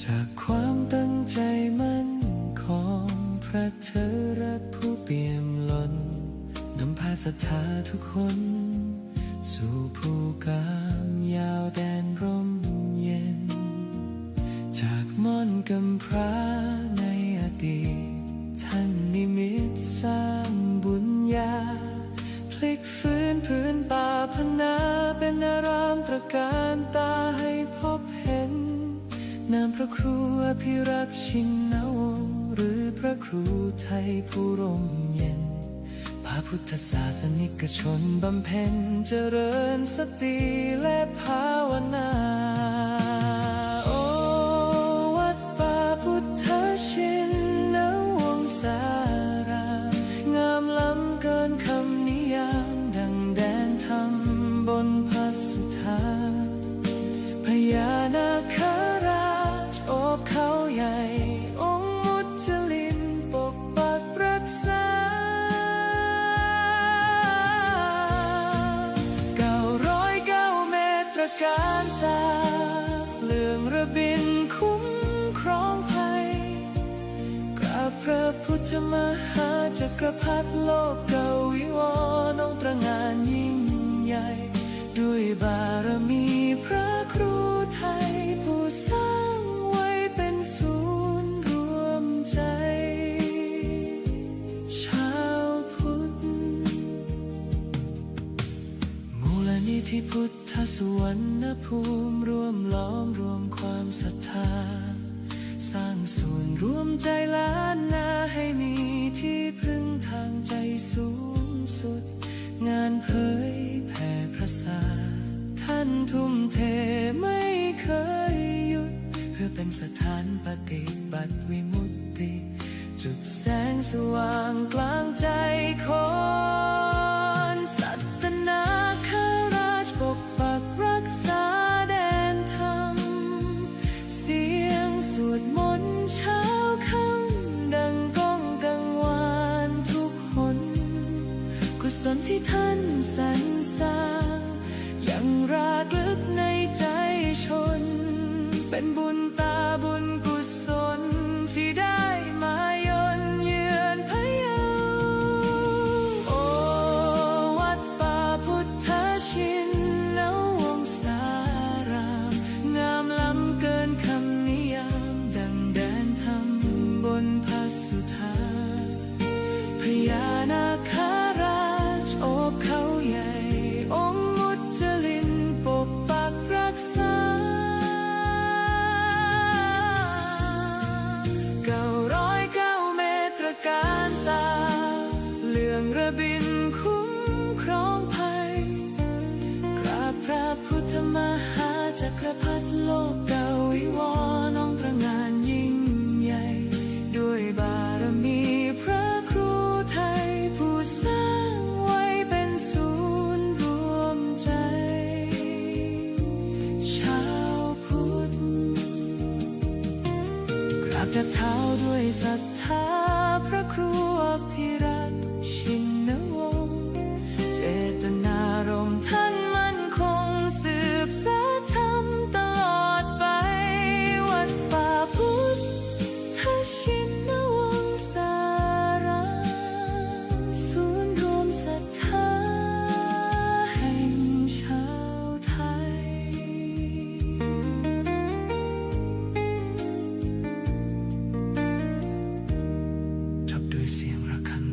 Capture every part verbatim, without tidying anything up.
จากความตั้งใจมั่นของพระเถระผู้เปี่ยมล้น นำพาศรัทธาทุกคน สู่ภูกามยาวแดนร่มเย็น จากม่อนกำพร้าในอดีต ท่านนิมิตสร้างบุญญา พลิกฟื้นผืนป่าพนาเป็นอารามตระการตาให้พบเห็น นามพระครูอภิรักษ์ชินวงศ์ หรือพระครูไทยผู้ร่มเย็น พาพุทธศาสนิกชนบำเพ็ญเจริญสติและภาวนา โอ วัดป่าพุทธชินวงศาราม งามล้ำเกินคำนิยาม ดังแดนธรรมบนพระสุธา พญานาคราชโอบเขาใหญ่ องค์มุจลินปกปักรักษา เก้าร้อยเก้าเมตรตระการตา เปลืองระบินคุ้มครองภัย กราบพระพุทธมหาจักรพรรดิโลกวิวรณ์ องค์ตระหง่านยิ่งใหญ่ ด้วยบารมีพระครูไทยผู้สร้างไว้เป็นศูนย์รวมใจชาวพุทธ มูลนิธิพุทธสุวรรณภูมิ ร่วมหลอมรวมความศรัทธา สร้างศูนย์รวมใจล้านนาให้มีที่พึ่งทางใจสูงสุด งานเผยแผ่พระศาสนา ท่านทุ่มเทไม่เคยหยุด เพื่อเป็นสถานปฏิบัติวิมุตติ จุดแสงสว่างกลางใจคน สัตตนาคราชปกปักรักษาแดนธรรม เสียงสวดมนต์เช้าค่ำดังก้องกังวานทุกหน กุศลที่ท่านสรรสร้าง ยังรากลึกในใจชน เป็นบุญตาบุญกุศลที่ได้มายนเยือนพะเยา โอ วัดป่าพุทธชินวงศาราม งามล้ำเกินคำนิยาม ดังแดนธรรมบนพระสุธา พญานาคราชโอบเขาใหญ่ องค์มุจลินปกปักรักษา เก้าร้อยเก้าเมตรตระการตา เปลืองระบินคุ้มครองภัย กราบพระพุทธมหาจักรพรรดิโลกวิวรณ์ องค์ตระหง่านยิ่งใหญ่ ด้วยบารมีพระครูไทยผู้สร้างไว้เป็นศูนย์รวมใจชาวพุทธ กราบแทบเท้าด้วยศรัทธาพระครูอภิรักษ์ชินวงศ์ เจตนารมณ์ท่านมั่นคงสืบสานธรรมตลอดไป วัดป่าพุทธชินวงศาราม ศูนย์รวมศรัทธาแห่งชาวไทย จบด้วยเสียงระฆัง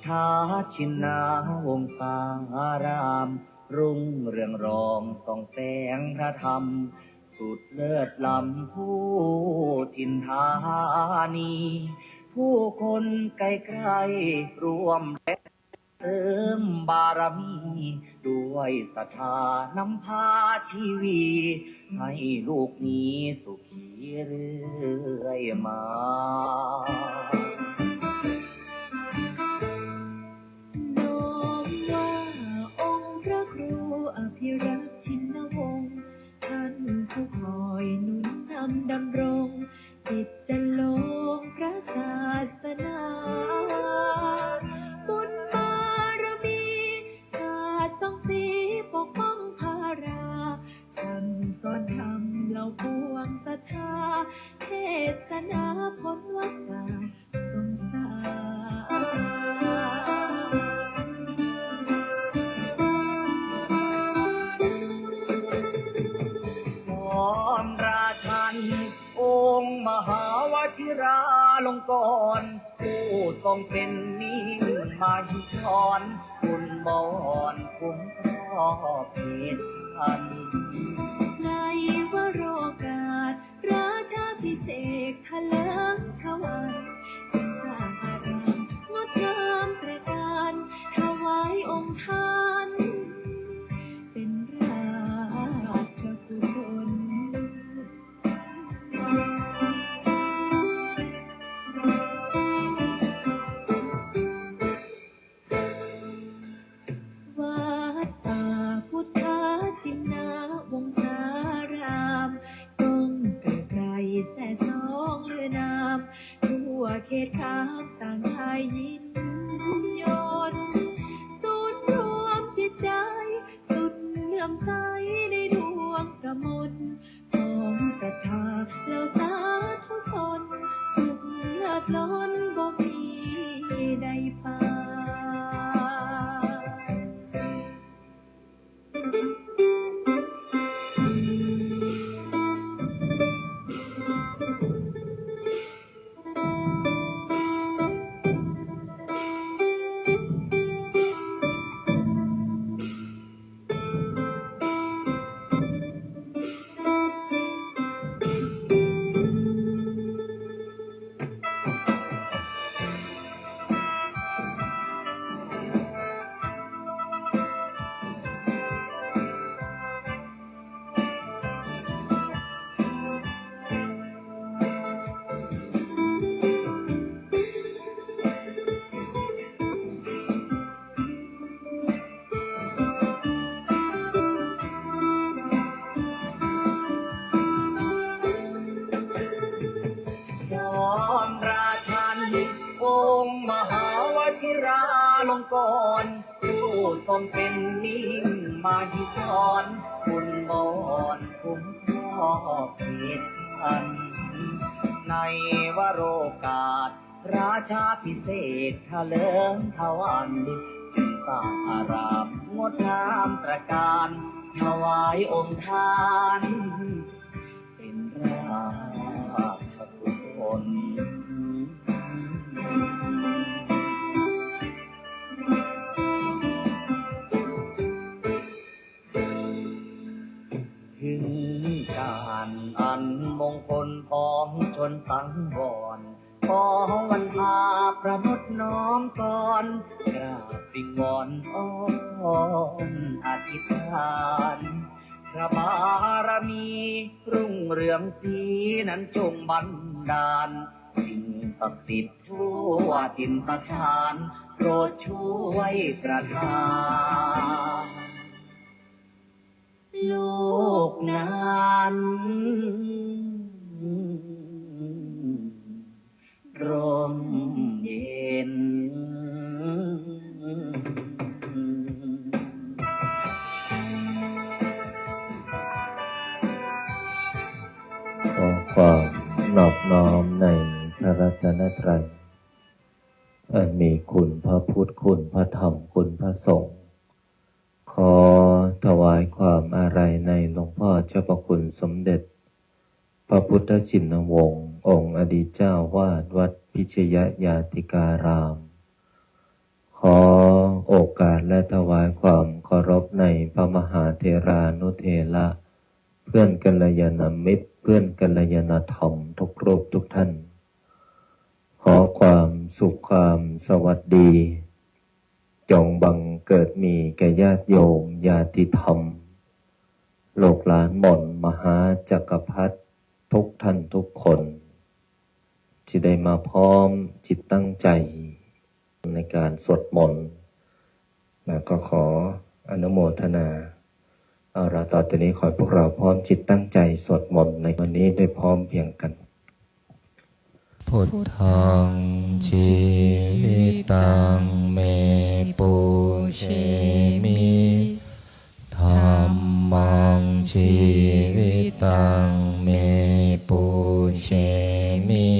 ทาชินนาวงศาราม รุ่งเรืองรองส่องแสงพระธรรม สุดเลิศล้ำผู้ถิ่นธานี ผู้คนไกลๆร่วมแรงเสริมบารมี ด้วยศรัทธานำพาชีวี ให้ลูกมีสุขีเรื่อยมา น้อมว่าองค์พระครูอภิรักษ์ชินวงศ์ ท่านผู้คอยหนุนนำดำรง จิตจะลงพระศาสนา บุญบารมี สาดส่องสีปกป้องพารา สั่งสอนธรรมเหล่าปวงศรัทธา เทศนาพ้นวัฏฏะสงสาร จอมราชัน องค์มหาวชิราลงกรณ์ ผู้ทรงเป็นมิ่งมหิศร คุณบอนคุ้มครอบเขตพัน ในวโรกาส ราชาภิเษกถลิงทวัน จึงสร้างอารามงดงามตระการ ถวายองค์ท่าน เป็นราชกุศล วัดป่าพุทธชินนาวงศาราม ก้องไกลๆ แส่ซองลือนาม ทั่วเขตคามต่างได้ยินยน ศูนย์รวมจิตใจ สุดเลื่อมใสในดวงกมล ของศรัทธาเหล่าสาธุชน สุขเลิศล้นบ่มีใดปาน จอมราชัน องค์มหาวชิราลงกรณ์ ผู้ทรงเป็นมิ่งมหิศร คุณบอนคุ้มครอบเขตพัน ในวโรกาส ราชาภิเษกถลิงทวัน จึงสร้างอารามงดงามตระการ ถวายองค์ท่าน เป็นราชกุศล ถึงการอันมงคลของชนสังวร ขอวันทาประนดน้อมกร กราบวิงวอนอ้อนอธิษฐาน พระบารมีรุ่งเรืองศรีนั้นจงบันดาล สิ่งศักดิ์สิทธิ์ทั่วถิ่นสถาน โปรดช่วยประทาน โลกนั้นร่มเย็น ขอความนอบน้อมในพระรัตนตรัย อันมีคุณพระพุทธ คุณพระธรรม คุณพระสงฆ์ ขอถวายความอาลัยในหลวงพ่อเจ้าพระคุณสมเด็จ พระพุทธชินวงศ์ องค์อดีตเจ้าวาดวัดพิชยญาติการาม ข ขอโอกาสและถวายความเคารพในพระมหาเถรานุเถระ เพื่อนกัลยาณมิตร เพื่อนกัลยาณธรรมทุกรูปทุกท่าน ขอความสุขความสวัสดี จงบังเกิดมีแก่ญาติโยมญาติธรรม ลูกหลานหม่อนมหาจักรพรรดิทุกท่านทุกคน ที่ได้มาพร้อมจิตตั้งใจในการสวดมนต์ แล้วก็ขออนุโมทนา เอาละ ต่อจากนี้ขอให้พวกเราพร้อมจิตตั้งใจสวดมนต์ในวันนี้ด้วยพร้อมเพรียงกัน Buddhaṃ jīvitaṃ me pūjemi, dhammaṃ jīvitaṃ me pūjemi,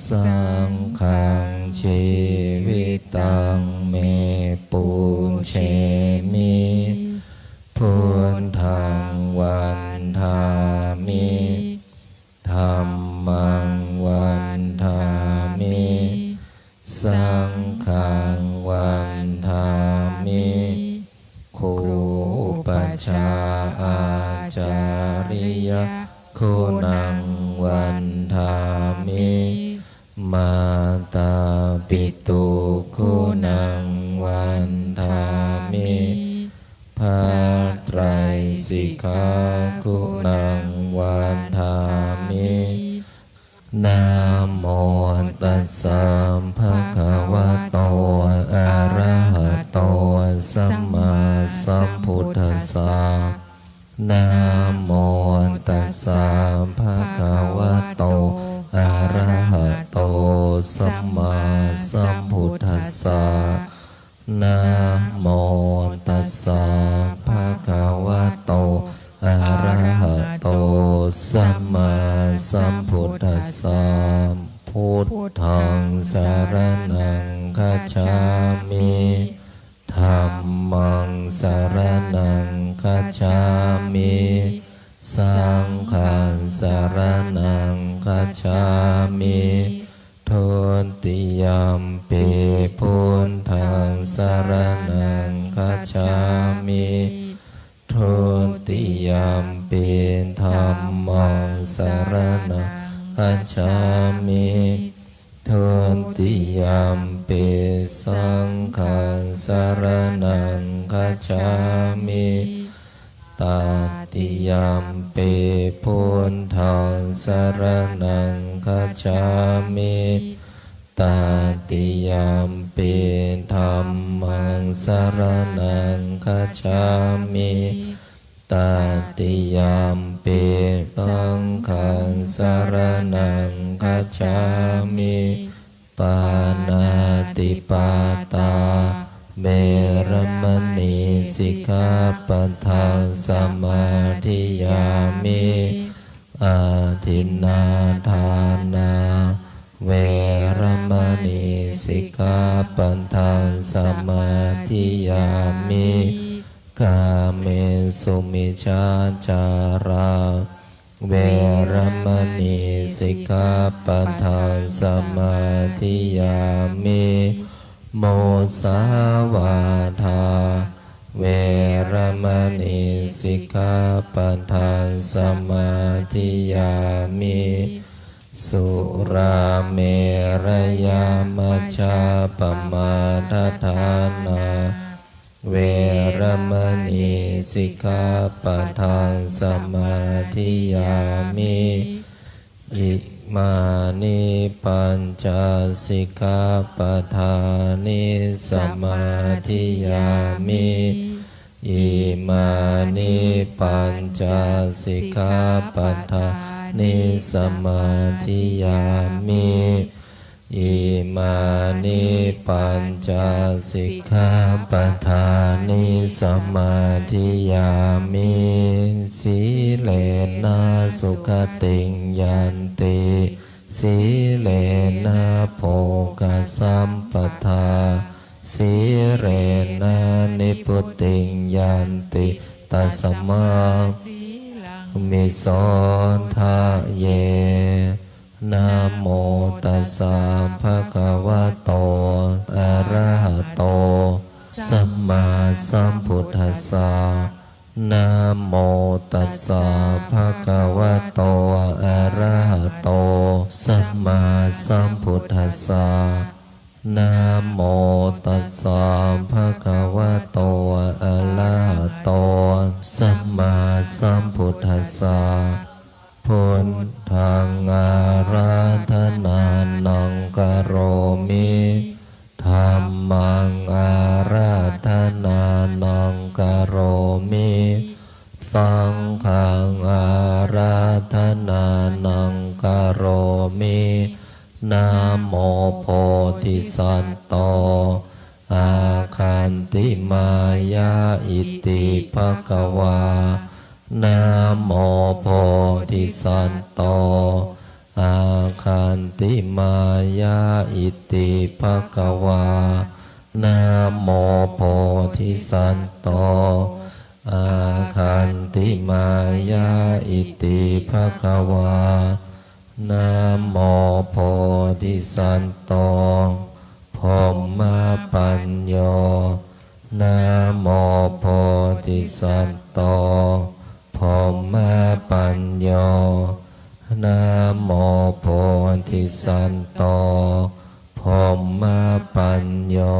saṅghaṃ jīvitaṃ me pūjemi, buddhaṃ vandāmi, dhammaṃ vandāmi, saṅghaṃ vandāmi. ครูอุปัชฌาย์อาจาริยะ guṇaṃ vandāmi, mātāpituguṇaṃ vandāmi, พระไตรสิกขา guṇaṃ vandāmi. Namo tassa bhagavato arahato sammāsambuddhassa. Namo tassa bhagavato arahato sammāsambuddhassa. Namo tassa bhagavato arahato sammāsambuddhassa. Buddhaṃ saraṇaṃ gacchāmi. Dhammaṃ saraṇaṃ gacchāmi. Saṅghaṃ saraṇaṃ gacchāmi. Dutiyampi buddhaṃ saraṇaṃ gacchāmi. Dutiyampi dhammaṃ saraṇaṃ gacchāmi. Dutiyampi saṅghaṃ saraṇaṃ gacchāmi. Tatiyampi buddhaṃ saraṇaṃ gacchāmi. Tatiyampi dhammaṃ saraṇaṃ gacchāmi. Tatiyampi saṅghaṃ saraṇaṃ gacchāmi. Pāṇātipātā veramaṇī sikkhāpadaṃ samādiyāmi. Adinnādānā veramaṇī sikkhāpadaṃ samādiyāmi. Kāmesu micchācārā veramaṇī sikkhāpadaṃ samādiyāmi. Musāvādā veramaṇī sikkhāpadaṃ samādiyāmi. Surāmerayamajjapamādaṭṭhānā veramaṇī sikkhāpadaṃ samādiyāmi. Imāni pañca sikkhāpadāni samādiyāmi. Imāni pañca sikkhāpadāni samādiyāmi. Imāni pañca sikkhāpadāni samādiyāmi. Sīlena sugatiṃ yanti, sīlena bhogasampadā, sīlena nibbutiṃ yanti, tasmā sīlaṃ visodhaye. Namo tassa bhagavato arahato sammāsambuddhassa. Namo tassa bhagavato arahato sammāsambuddhassa. Namo tassa bhagavato arahato sammāsambuddhassa. Buddhaṃ ārādhanānaṃ karomi. Dhammaṃ ārādhanānaṃ karomi. Saṅghaṃ ārādhanānaṃ karomi. Namo bodhisatto āgantimāya iti bhagavā. Namo bodhisatto āgantimāya iti bhagavā. Namo bodhisatto āgantimāya iti bhagavā. Namo bodhisatto brahmapañño. Namo bodhisatto brahmapañño. Namo bodhisatto brahmapañño.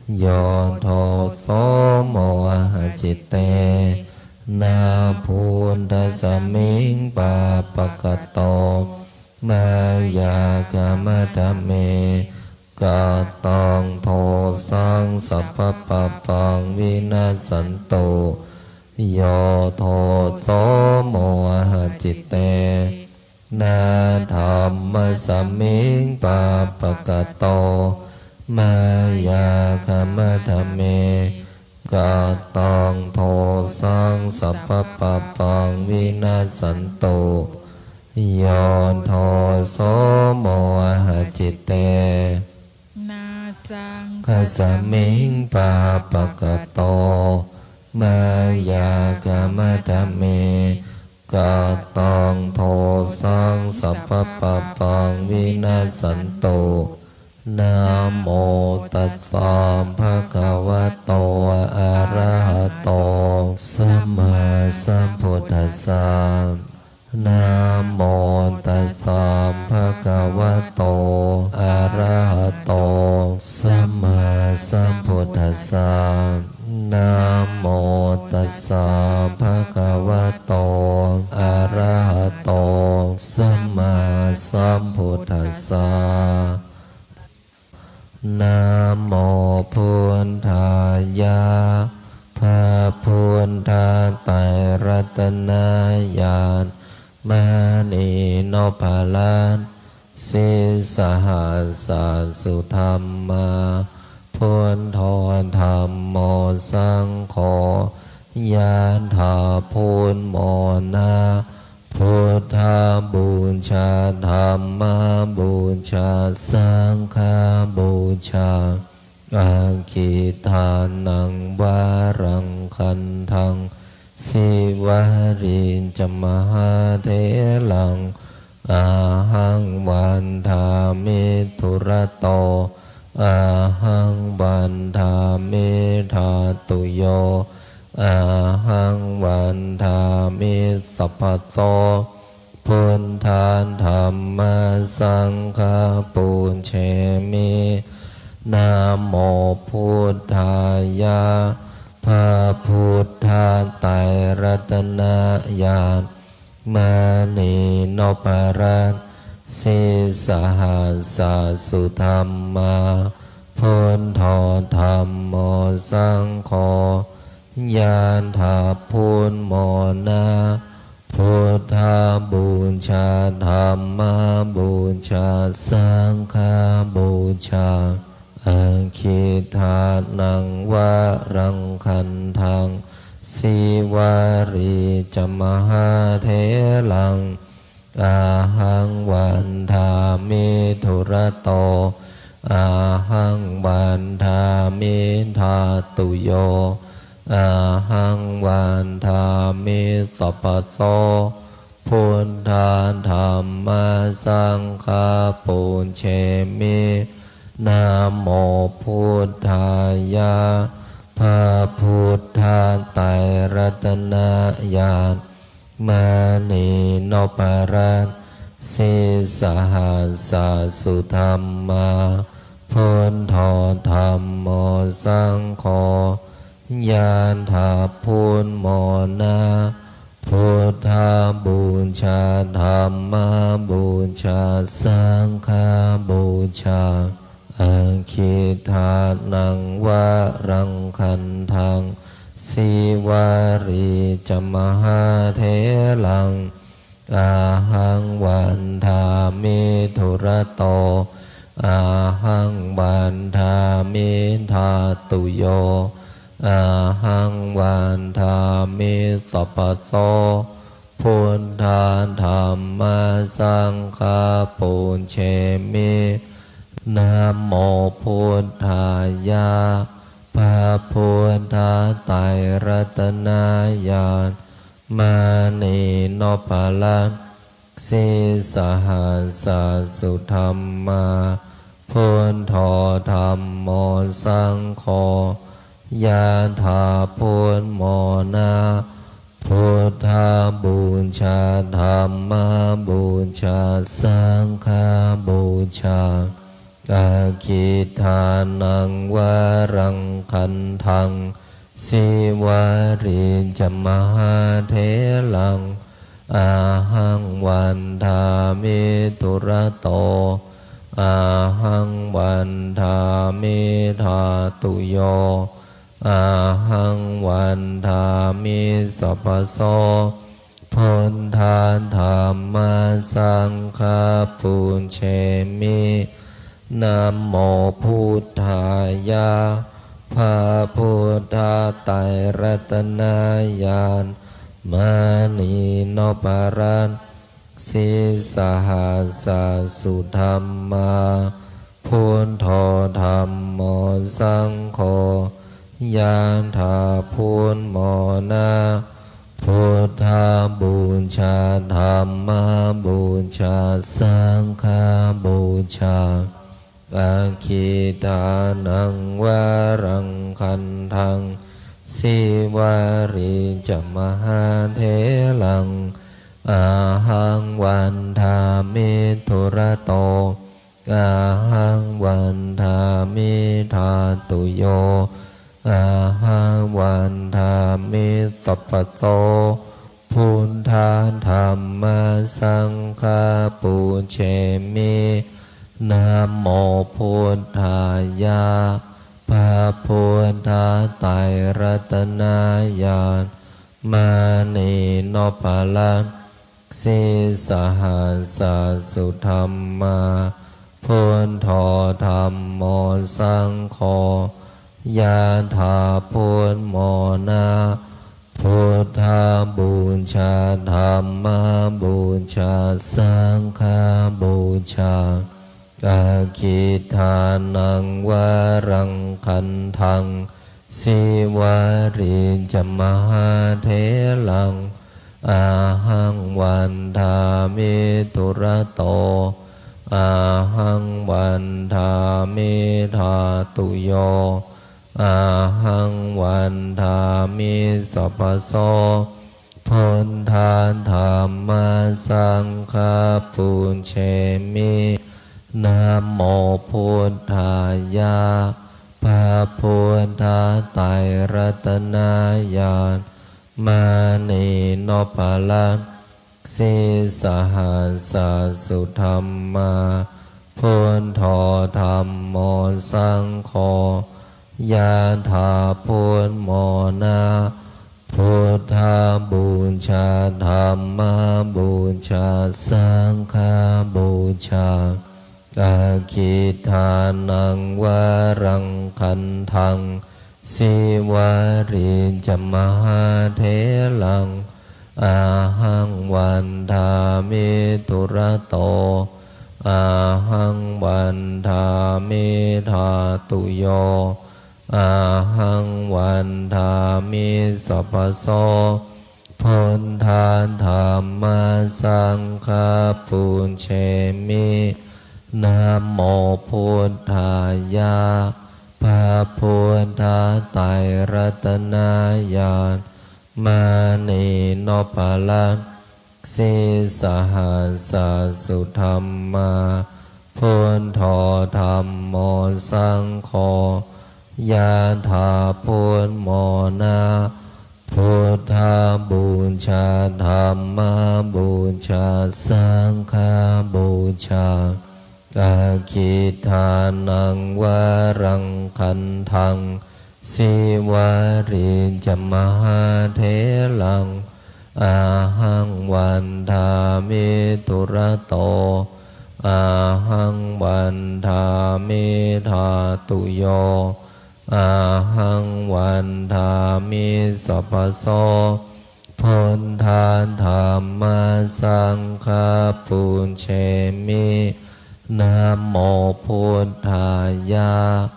Yo doso mohacitena buddhasmiṃ pāpakato mayā khamatha me. Kataṃ dosaṃ sabbapāpaṃ vinassantu. Yo doso mohacitena dhammasmiṃ pāpakato mayā khamatha me. Kataṃ dosaṃ sabbapāpaṃ vinassantu. Yo doso mohacitena saṅghasmiṃ pāpakato mayā khamatha me. Kataṃ dosaṃ sabbapāpaṃ vinassantu. Namo tassa bhagavato arahato sammāsambuddhassa. Namo tassa bhagavato arahato sammāsambuddhassa. Namo tassa bhagavato arahato sammāsambuddhassa. Namo buddhāya. พระพุทธไตรรัตนญาณ มณีนพรัตน์ sīsahassa sudhammā, buddho dhammo saṅgho, yathā buddhamona. Buddhapūjā, dhammapūjā, saṅghapūjā, aggidānaṃ varaṃ gandhaṃ, sīvalī ca mahātheraṃ, ahaṃ vandāmi dūrato, ahaṃ vandāmi dhātuyo, ahaṃ vandāmi sabbaso. Buddha dhamma saṅgha pūjemi. Namo buddhāya. พระพุทธไตรรัตนญาณ มณีนพรัตน์ sīsahassa sudhammā, buddho dhammo saṅgho, yathā buddhamona. Buddhapūjā, dhammapūjā, saṅghapūjā, aggidānaṃ varaṃ gandhaṃ, sīvalī ca mahātheraṃ, ahaṃ vandāmi dūrato, ahaṃ vandāmi dhātuyo, ahaṃ vandāmi sabbaso. Buddha Dhamma Saṅgha pūjemi. Namo Buddhāya. พระพุทธไตรรัตนญาณ มณีนพรัตน์ sīsahassa sudhammā, buddho dhammo saṅgho, ยะถา พุทโธ นะ Buddhapūjā, Dhammapūjā, Saṅghapūjā. Aggidānaṃ varaṃ gandhaṃ, Sīvalī ca mahātheraṃ, ahaṃ vandāmi dūrato, ahaṃ vandāmi dhātuyo, ahaṃ vandāmi sabbaso. Buddha Dhamma Saṅgha pūjemi. Namo Buddhāya. พระพุทธไตรรัตนญาณ มณีนพรัตน์ sīsahassa sudhammā, buddho dhammo saṅgho, ยะถา พุทโธ นะ Buddhapūjā, Dhammapūjā, Saṅghapūjā. Aggidānaṃ varaṃ gandhaṃ, Sīvalī ca mahātheraṃ, ahaṃ vandāmi dūrato, ahaṃ vandāmi dhātuyo, ahaṃ vandāmi sabbaso. Buddha Dhamma Saṅgha pūjemi. Namo Buddhāya. พระพุทธไตรรัตนญาณ มณีนพรัตน์ sīsahassa sudhammā, buddho dhammo saṅgho, ยะถา พุทโธ นะ Buddhapūjā, Dhammapūjā, Saṅghapūjā. Aggidānaṃ varaṃ gandhaṃ, Sīvalī ca mahātheraṃ, ahaṃ vandāmi dūrato, ahaṃ vandāmi dhātuyo, ahaṃ vandāmi sabbaso. Buddha Dhamma Saṅgha pūjemi. Namo Buddhāya. พระพุทธไตรรัตนญาณ มณีนพรัตน์ sīsahassa sudhammā, buddho dhammo saṅgho, ยะถา พุทโธ นะ Buddhapūjā, Dhammapūjā, Saṅghapūjā. Aggidānaṃ varaṃ gandhaṃ, Sīvalī ca mahātheraṃ, ahaṃ vandāmi dūrato, ahaṃ vandāmi dhātuyo, ahaṃ vandāmi sabbaso. Buddha Dhamma Saṅgha pūjemi. Namo Buddhāya. พระพุทธไตรรัตนญาณ มณีนพรัตน์ sīsahassa sudhammā, buddho dhammo saṅgho, yathā buddhamona. Buddhapūjā, Dhammapūjā, Saṅghapūjā. Aggidānaṃ varaṃ gandhaṃ, Sīvalī ca mahātheraṃ, ahaṃ vandāmi dūrato, ahaṃ vandāmi dhātuyo, ahaṃ vandāmi sabbaso. Buddha dhamma saṅgha pūjemi. Namo buddhāya. พระพุทธไตรรัตนญาณ มณีนพรัตน์ sīsahassa-sudhammā, buddho dhammo saṅgho, yathā buddhamona, buddhapūjā, dhammapūjā, saṅghapūjā, aggidānaṃ varaṃ gandhaṃ, sīvalī ca mahātheraṃ, ahaṃ vandāmi dūrato, ahaṃ vandāmi dhātuyo, ahaṃ vandāmi sabbaso. Buddha dhamma saṅgha pūjemi. Namo buddhāya.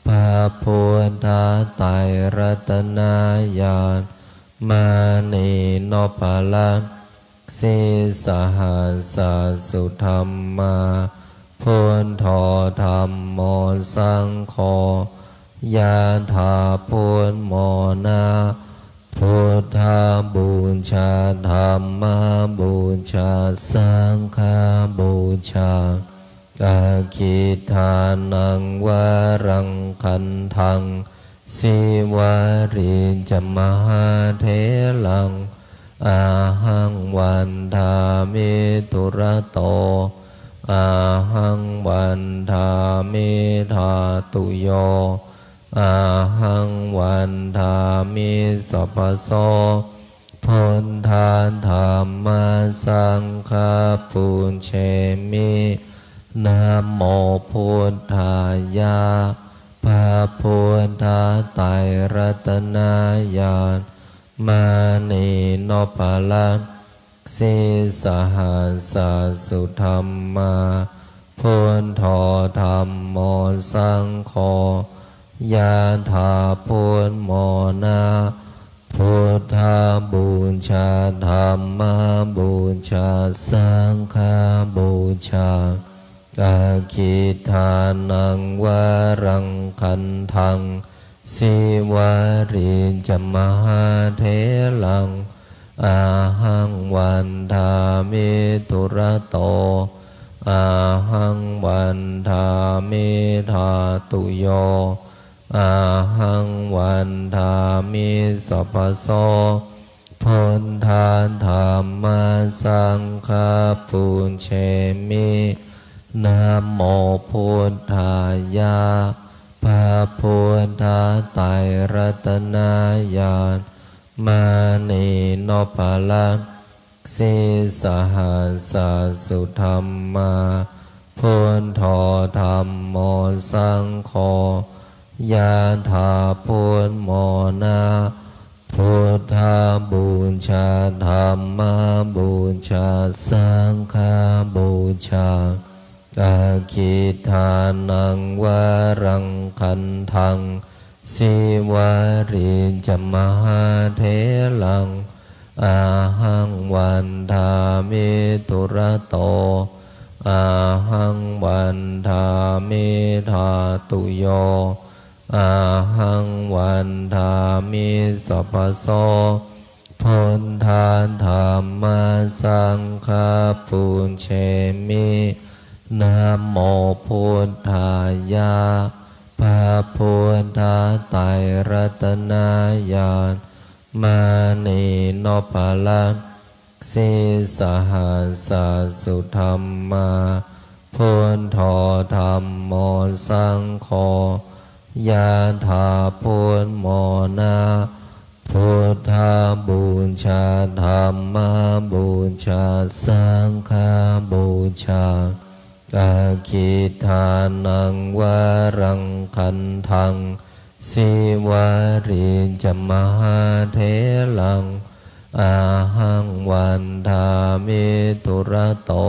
พระพุทธไตรรัตนญาณ มณีนพรัตน์ sīsahassa-sudhammā, buddho dhammo saṅgho, yathā buddhamona, buddhapūjā, dhammapūjā, saṅghapūjā, aggidānaṃ varaṃ gandhaṃ, sīvalī ca mahātheraṃ, ahaṃ vandāmi dūrato, ahaṃ vandāmi dhātuyo, ahaṃ vandāmi sabbaso. Buddha dhamma saṅgha pūjemi. Namo buddhāya. พระพุทธไตรรัตนญาณ มณีนพรัตน์ sīsahassa-sudhammā, buddho dhammo saṅgho, yathā buddhamona, buddhapūjā, dhammapūjā, saṅghapūjā, aggidānaṃ varaṃ gandhaṃ, sīvalī ca mahātheraṃ, ahaṃ vandāmi dūrato, ahaṃ vandāmi dhātuyo, ahaṃ vandāmi sabbaso. Buddha dhamma saṅgha pūjemi. Namo buddhāya. พระพุทธไตรรัตนญาณ มณีนพรัตน์ sīsahassa-sudhammā, buddho dhammo saṅgho, yathā buddhamona, buddhapūjā, dhammapūjā, saṅghapūjā, aggidānaṃ varaṃ gandhaṃ, sīvalī ca mahātheraṃ, ahaṃ vandāmi dūrato, ahaṃ vandāmi dhātuyo, ahaṃ vandāmi sabbaso. Buddha dhamma saṅgha pūjemi. Namo buddhāya. พระพุทธไตรรัตนญาณ มณีนพรัตน์ sīsahassa-sudhammā, buddho dhammo saṅgho, yathā buddhamona, buddhapūjā, dhammapūjā, saṅghapūjā, aggidānaṃ varaṃ gandhaṃ, sīvalī ca mahātheraṃ, ahaṃ vandāmi dūrato,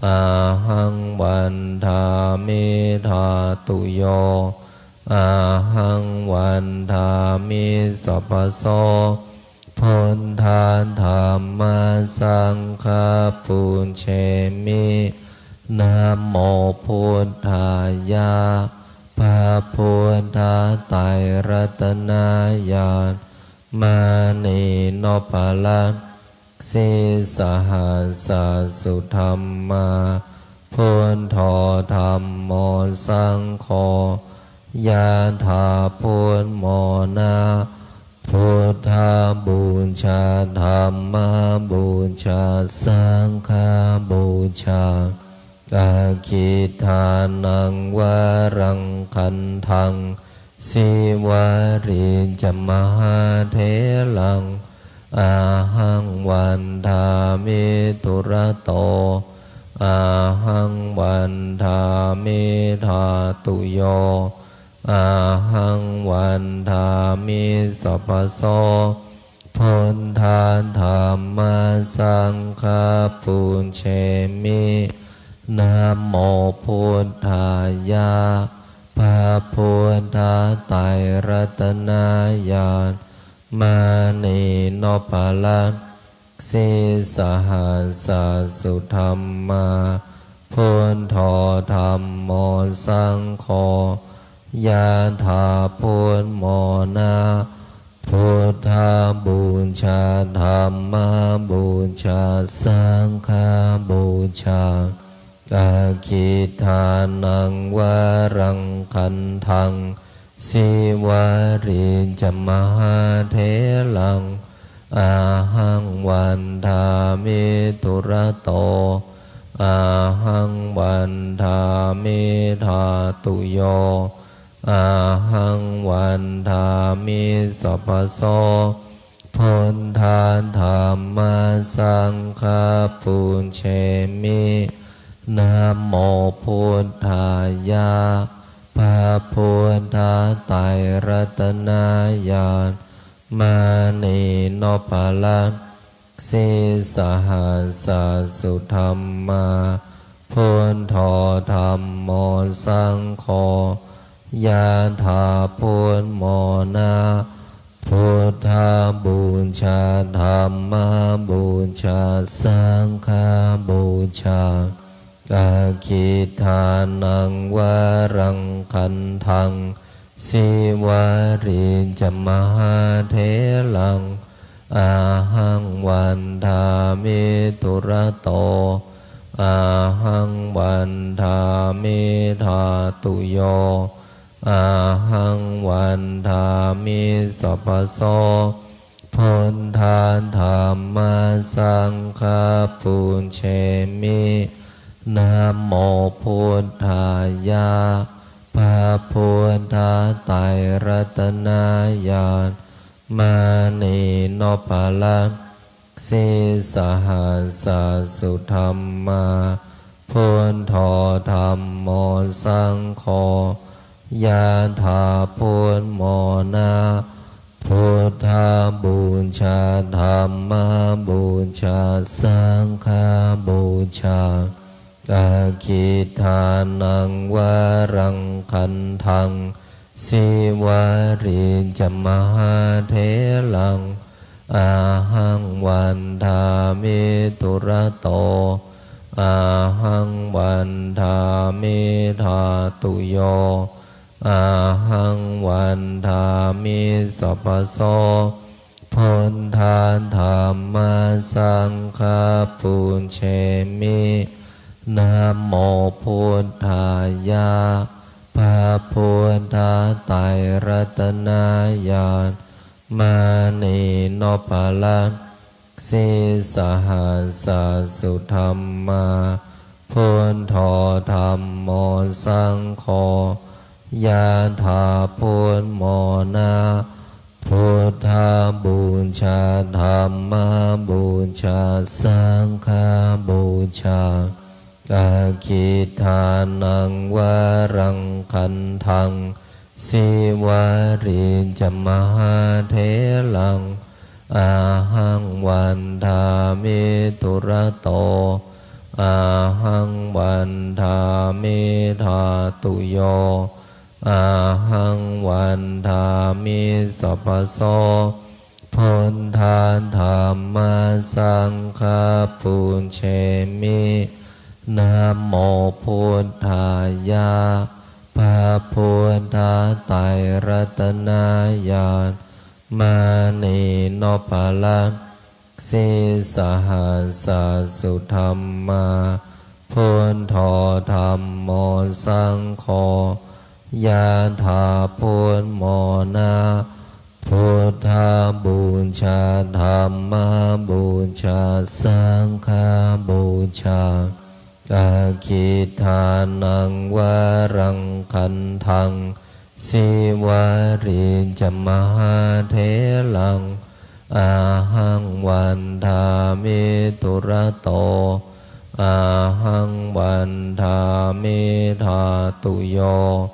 ahaṃ vandāmi dhātuyo, ahaṃ vandāmi sabbaso. Buddha dhamma saṅgha pūjemi. Namo buddhāya. พระพุทธไตรรัตนญาณ มณีนพรัตน์ sīsahassa sudhammā, buddho dhammo saṅgho, yathābudmona, buddhapūjā, dhammapūjā, saṅghapūjā, aggidānaṃ varaṃ gandhaṃ, Sīvalī ca mahātheraṃ, ahaṃ vandāmi dūrato, ahaṃ vandāmi dhātuyo, ahaṃ vandāmi sabbaso. Buddha dhamma saṅgha pūjemi. Namo buddhāya. พระพุทธไตรรัตนญาณ มณีนพรัตน์ sīsahassa sudhammā, buddho dhammo saṅgho, yathābudmona, buddhapūjā, dhammapūjā, saṅghapūjā, aggidānaṃ varaṃ gandhaṃ, Sīvalī ca mahātheraṃ, ahaṃ vandāmi dūrato, ahaṃ vandāmi dhātuyo, ahaṃ vandāmi sabbaso. Buddha dhamma saṅgha pūjemi. Namo buddhāya. พระพุทธไตรรัตนญาณ มณีนพรัตน์ sīsahassa sudhammā, buddho dhammo saṅgho, yathābudmona, buddhapūjā, dhammapūjā, saṅghapūjā, aggidānaṃ varaṃ gandhaṃ, Sīvalī ca mahātheraṃ, ahaṃ vandāmi dūrato, ahaṃ vandāmi dhātuyo, ahaṃ vandāmi sabbaso. Buddha dhamma saṅgha pūjemi. Namo buddhāya. พระพุทธไตรรัตนญาณ มณีนพรัตน์ sīsahassa sudhammā, buddho dhammo saṅgho, yathābudmona, buddhapūjā, dhammapūjā, saṅghapūjā, aggidānaṃ varaṃ gandhaṃ, Sīvalī ca mahātheraṃ, ahaṃ vandāmi dūrato, ahaṃ vandāmi dhātuyo, ahaṃ vandāmi sabbaso. Buddha dhamma saṅgha pūjemi. Namo buddhāya. พระพุทธไตรรัตนญาณ มณีนพรัตน์ sīsahassa sudhammā, buddho dhammo saṅgho, yathābudmona, buddhapūjā, dhammapūjā, saṅghapūjā, aggidānaṃ varaṃ gandhaṃ, Sīvalī ca mahātheraṃ, ahaṃ vandāmi dūrato, ahaṃ vandāmi dhātuyo, ahaṃ vandāmi sabbaso. Buddha dhamma saṅgha pūjemi. Namo buddhāya. พระพุทธไตรรัตนญาณ มณีนพรัตน์ sīsahassa sudhammā, buddho dhammo saṅgho, yathā buddhamona, buddhapūjā, dhammapūjā, saṅghapūjā, aggidānaṃ varaṃ gandhaṃ, Sīvalī ca mahātheraṃ, ahaṃ vandāmi dūrato, ahaṃ vandāmi dhātuyo,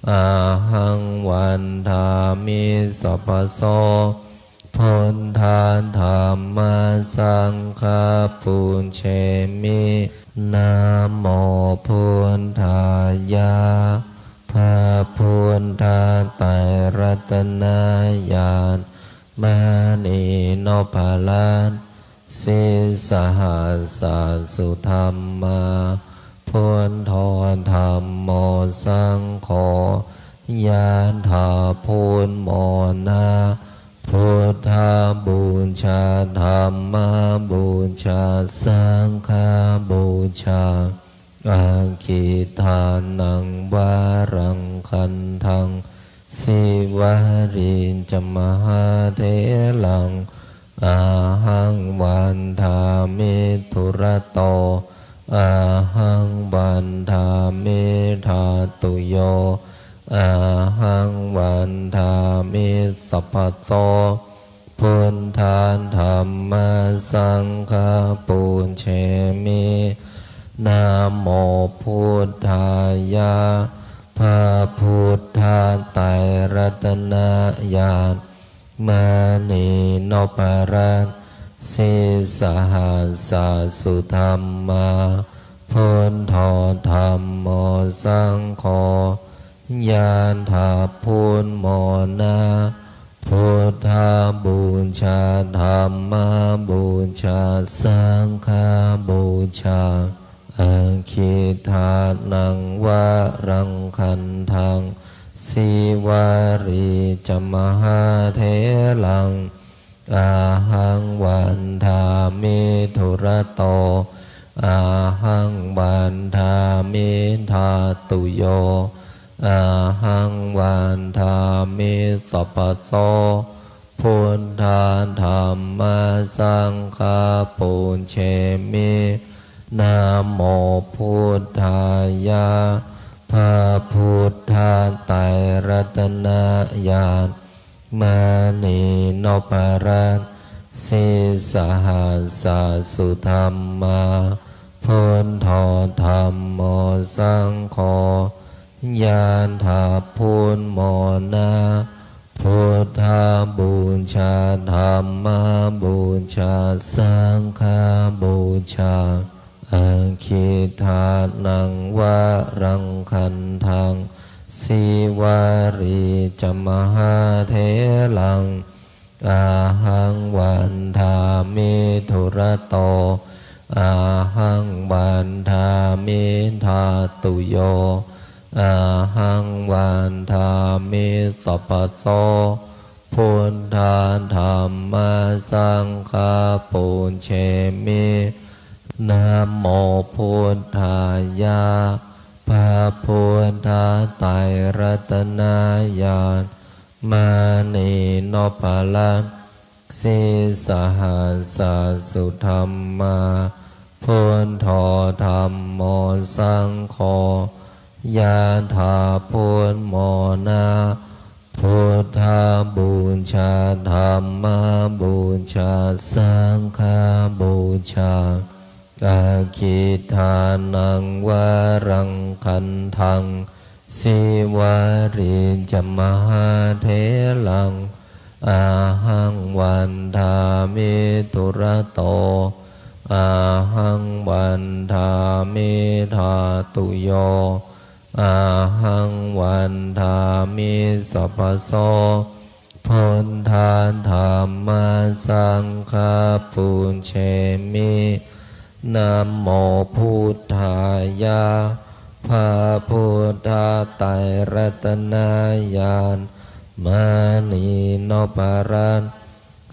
ahaṃ vandāmi sabbaso. Buddha dhamma saṅgha pūjemi. Namo buddhāya. พระพุทธไตรรัตนญาณ มณีนพรัตน์ sīsahassa sudhammā, buddho dhammo saṅgho, yathā buddhamona, buddhapūjā, dhammapūjā, saṅghapūjā, aggidānaṃ varaṃ gandhaṃ, Sīvalī ca mahātheraṃ, ahaṃ vandāmi dūrato, ahaṃ vandāmi dhātuyo, ahaṃ vandāmi sabbaso. Buddha dhamma saṅgha pūjemi. Namo buddhāya. พระพุทธไตรรัตนญาณ มณีนพรัตน์ sīsahassa sudhammā, buddho dhammo saṅgho, yathā buddhamona, buddhapūjā, dhammapūjā, saṅghapūjā, aggidānaṃ varaṃ gandhaṃ, Sīvalī ca mahātheraṃ, ahaṃ vandāmi dūrato, ahaṃ vandāmi dhātuyo, ahaṃ vandāmi sabbaso. Buddha dhamma saṅgha pūjemi. Namo buddhāya. พระพุทธไตรรัตนญาณ มณีนพรัตน์ sīsahassa sudhammā, buddho dhammo saṅgho, yathā buddhamona, buddhapūjā, dhammapūjā, saṅghapūjā, aggidānaṃ varaṃ gandhaṃ, Sīvalī ca mahātheraṃ, ahaṃ vandāmi dūrato, ahaṃ vandāmi dhātuyo, ahaṃ vandāmi sabbaso. Buddha dhamma saṅgha pūjemi. Namo buddhāya. พระพุทธไตรรัตนญาณ มณีนพรัตน์ sīsahassa sudhammā, buddho dhammo saṅgho, yathā buddhamona, buddhapūjā, dhammapūjā, saṅghapūjā, aggidānaṃ varaṃ gandhaṃ, Sīvalī ca mahātheraṃ, ahaṃ vandāmi dūrato, ahaṃ vandāmi dhātuyo, ahaṃ vandāmi sabbaso. Buddha dhamma saṅghaṃ pūjemi. Namo buddhāya. พระพุทธไตรรัตนญาณ มณีนพรัตน์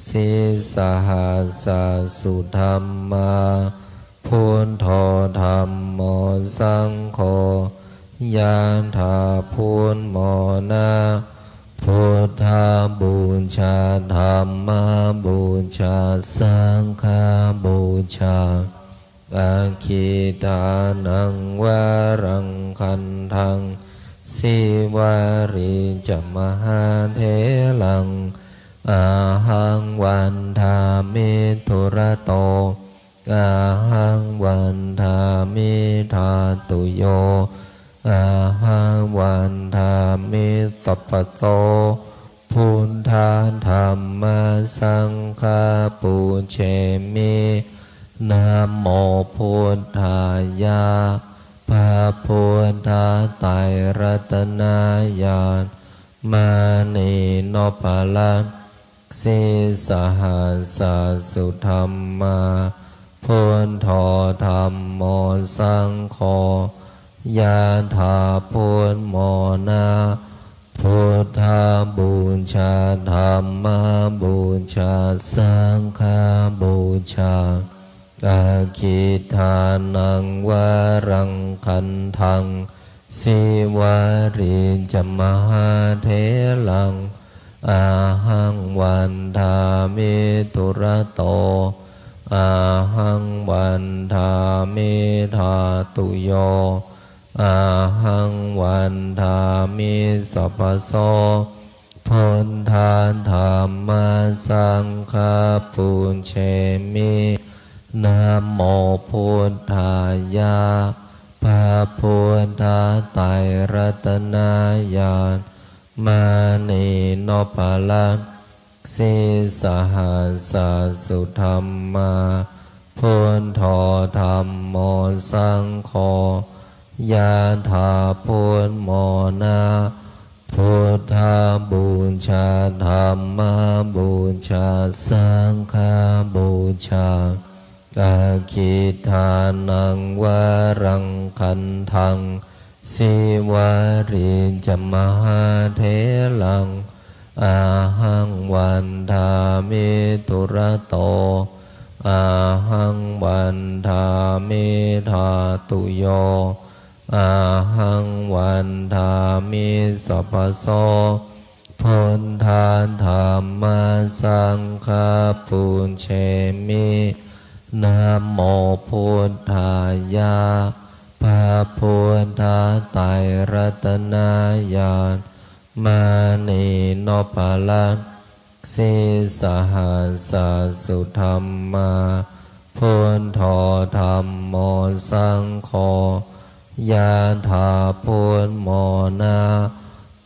sīsahassa sudhammā. Buddho dhammo saṅgho, yathā buddhamona. Buddhapūjā dhammapūjā saṅghapūjā. Aggidānaṃ varaṃ gandhaṃ, sīvalī ca mahātheraṃ. Ahaṃ vandāmi dūrato, ahaṃ vandāmi dhātuyo, ahaṃ vandāmi sabbaso. Buddha dhamma saṅgha pūjemi. Namo buddhāya. พระพุทธไตรรัตนญาณ มณีนพรัตน์ sīsahassa sudhammā. Buddho dhammo saṅgho, yathā buddhamona. Buddhapūjā dhammapūjā saṅghapūjā. Aggidānaṃ varaṃ gandhaṃ, sīvalī ca mahātheraṃ. Ahaṃ vandāmi dūrato, ahaṃ vandāmi dhātuyo, ahaṃ vandāmi sabbaso. Buddha dhamma saṅgha pūjemi. Namo buddhāya. พระพุทธไตรรัตนญาณ มณีนพรัตน์ sīsahassa sudhammā. Buddho dhammo saṅgho, yathā buddhamona. Buddhapūjā dhammapūjā saṅghapūjā. Aggidānaṃ varaṃ gandhaṃ, sīvalī ca mahātheraṃ. Ahaṃ vandāmi dūrato, ahaṃ vandāmi dhātuyo, ahaṃ vandāmi sabbaso. Buddha dhamma saṅgha pūjemi. Namo buddhāya. พระพุทธไตรรัตนญาณ มณีนพรัตน์ sīsahassa sudhammā. Buddho dhammo saṅgho, yathā buddhamona.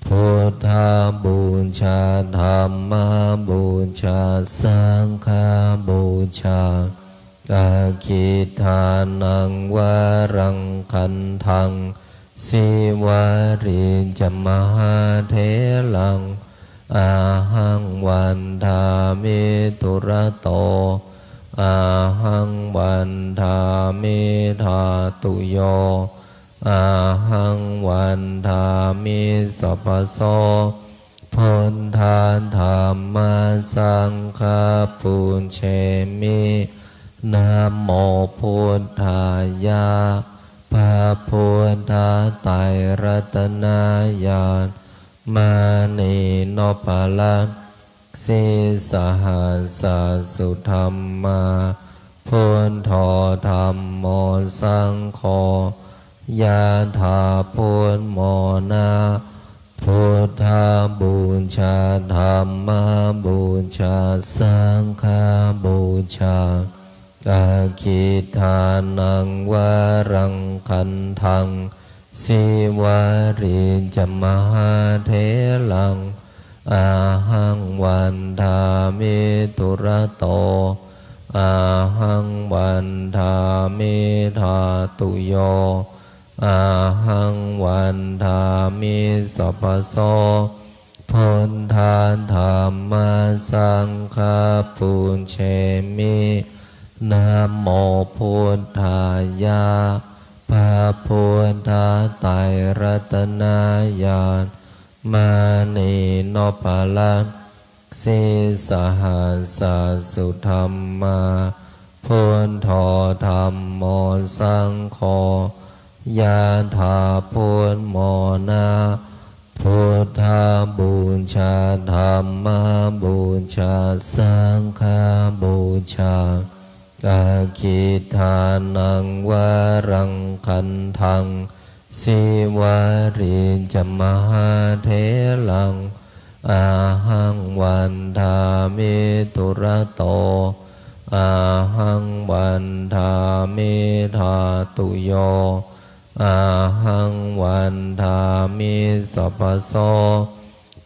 Buddhapūjā dhammapūjā saṅghapūjā. Aggidānaṃ varaṃ gandhaṃ, sīvalī ca mahātheraṃ. Ahaṃ vandāmi dūrato, ahaṃ vandāmi dhātuyo, ahaṃ vandāmi sabbaso. Buddha dhamma saṅgha pūjemi. Namo buddhāya. พระพุทธไตรรัตนญาณ มณีนพรัตน์ sīsahassa sudhammā. Buddho dhammo saṅgho, yathā buddhamona. Buddhapūjā dhammapūjā saṅghapūjā. Aggidānaṃ varaṃ gandhaṃ, sīvalī ca mahātheraṃ. Ahaṃ vandāmi dūrato, ahaṃ vandāmi dhātuyo, ahaṃ vandāmi sabbaso. Buddha dhamma saṅgha pūjemi. Namo buddhāya. พระพุทธไตรรัตนญาณ มณีนพรัตน์ sīsahassa sudhammā, buddho dhammo saṅgho, yathā buddhamona, buddhapūjā, dhammapūjā, saṅghapūjā, aggidānaṃ varaṃ gandhaṃ, Sīvalī ca mahātheraṃ, ahaṃ vandāmi dūrato, ahaṃ vandāmi dhātuyo, ahaṃ vandāmi sabbaso.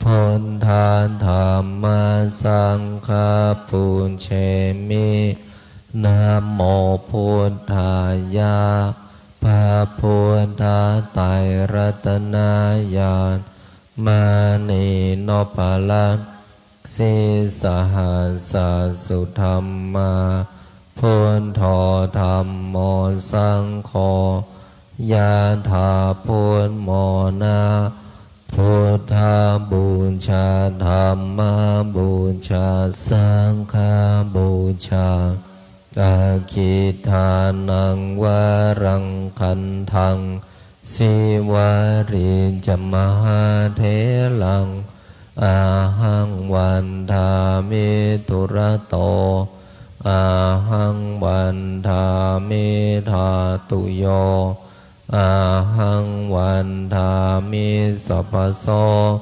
Buddha dhamma saṅgha pūjemi. Namo buddhāya. พระพุทธไตรรัตนญาณ มณีนพรัตน์ sīsahassa sudhammā, buddho dhammo saṅgho, yathā buddhamona, buddhapūjā, dhammapūjā, saṅghapūjā, aggidānaṃ varaṃ gandhaṃ, Sīvalī ca mahātheraṃ, ahaṃ vandāmi dūrato, ahaṃ vandāmi dhātuyo, ahaṃ vandāmi sabbaso.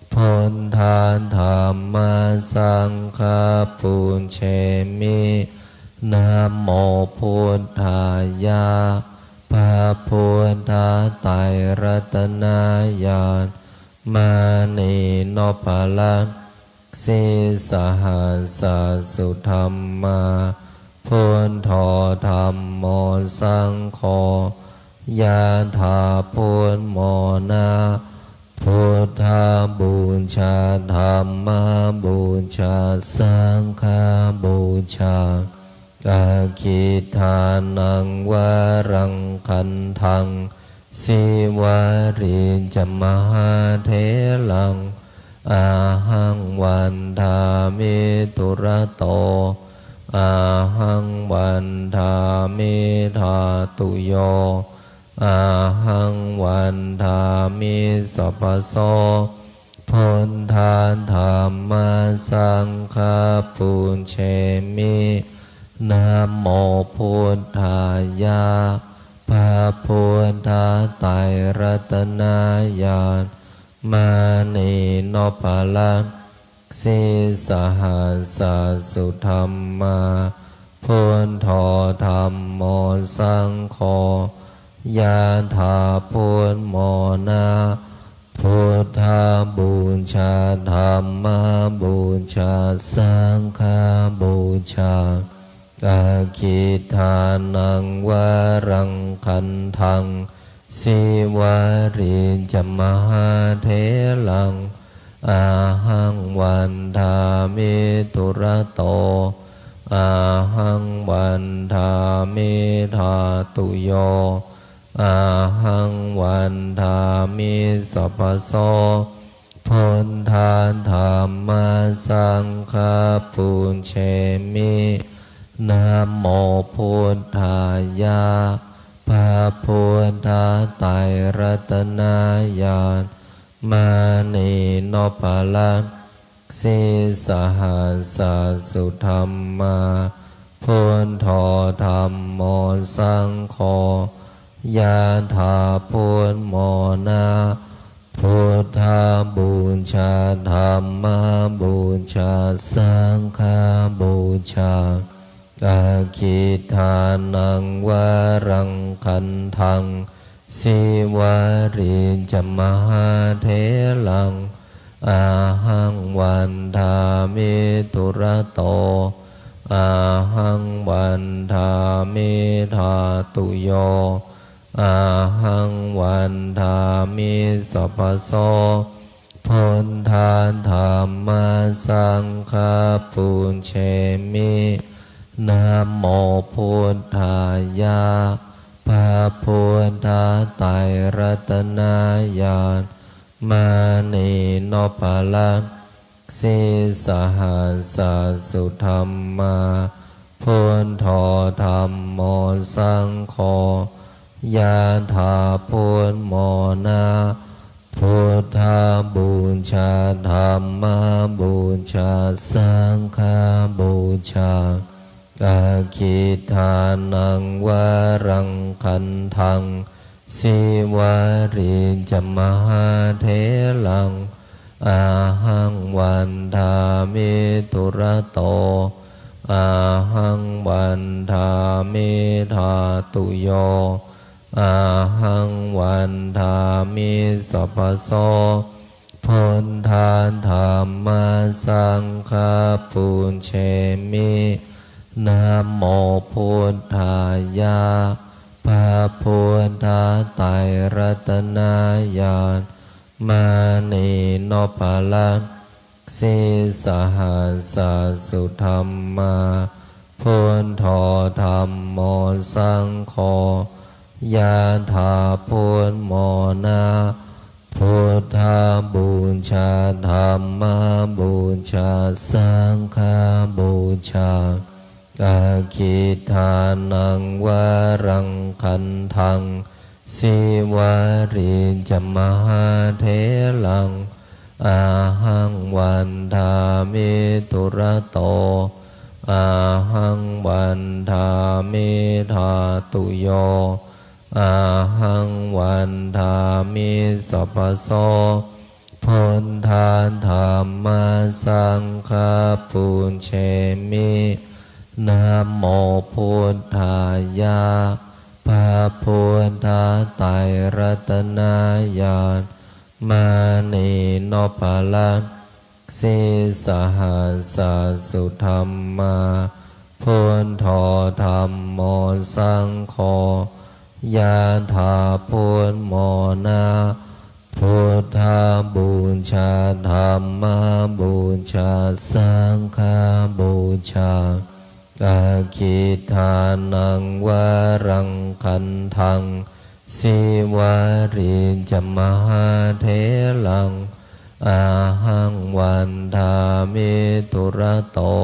Buddha dhamma saṅgha pūjemi. Namo buddhāya. พระพุทธไตรรัตนญาณ มณีนพรัตน์ sīsahassa sudhammā, buddho dhammo saṅgho, yathā buddhamona, buddhapūjā, dhammapūjā, saṅghapūjā, aggidānaṃ varaṃ gandhaṃ, Sīvalī ca mahātheraṃ, ahaṃ vandāmi dūrato, ahaṃ vandāmi dhātuyo, ahaṃ vandāmi sabbaso. Buddha dhamma saṅgha pūjemi. Namo buddhāya. พระพุทธไตรรัตนญาณ มณีนพรัตน์ sīsahassa sudhammā, buddho dhammo saṅgho, yathā buddhamona, buddhapūjā, dhammapūjā, saṅghapūjā, aggidānaṃ varaṃ gandhaṃ, Sīvalī ca mahātheraṃ, ahaṃ vandāmi dūrato, ahaṃ vandāmi dhātuyo, ahaṃ vandāmi sabbaso. Buddha dhamma saṅgha pūjemi. Namo buddhāya. พระพุทธไตรรัตนญาณ มณีนพรัตน์ sīsahassa sudhammā, buddho dhammo saṅgho, yathā buddhamona, buddhapūjā, dhammapūjā, saṅghapūjā, aggidānaṃ varaṃ gandhaṃ, Sīvalī ca mahātheraṃ, ahaṃ vandāmi dūrato, ahaṃ vandāmi dhātuyo, ahaṃ vandāmi sabbaso. Buddha dhamma saṅgha pūjemi. Namo buddhāya. พระพุทธไตรรัตนญาณ มณีนพรัตน์ sīsahassa sudhammā, buddho dhammo saṅgho, ยะถา พุทโธ นะ Buddhapūjā, Dhammapūjā, Saṅghapūjā. Aggidānaṃ varaṃ gandhaṃ, Sīvalī ca mahātheraṃ, ahaṃ vandāmi dūrato, ahaṃ vandāmi dhātuyo, ahaṃ vandāmi sabbaso. Buddha dhamma saṅgha pūjemi. Namo buddhāya. พระพุทธไตรรัตนญาณ มณีนพรัตน์ sīsahassa sudhammā, buddho dhammo saṅgho, ยะถา พุทโธ นะ Buddhapūjā, Dhammapūjā, Saṅghapūjā. Aggidānaṃ varaṃ gandhaṃ, Sīvalī ca mahātheraṃ, ahaṃ vandāmi dūrato, ahaṃ vandāmi dhātuyo, ahaṃ vandāmi sabbaso. Buddha dhamma saṅgha pūjemi. Namo buddhāya. พระพุทธไตรรัตนญาณ มณีนพรัตน์ sīsahassa sudhammā, buddho dhammo saṅgho, ยะถา พุทโธ นะ Buddhapūjā, Dhammapūjā, Saṅghapūjā. Aggidānaṃ varaṃ gandhaṃ, Sīvalī ca mahātheraṃ, ahaṃ vandāmi dūrato,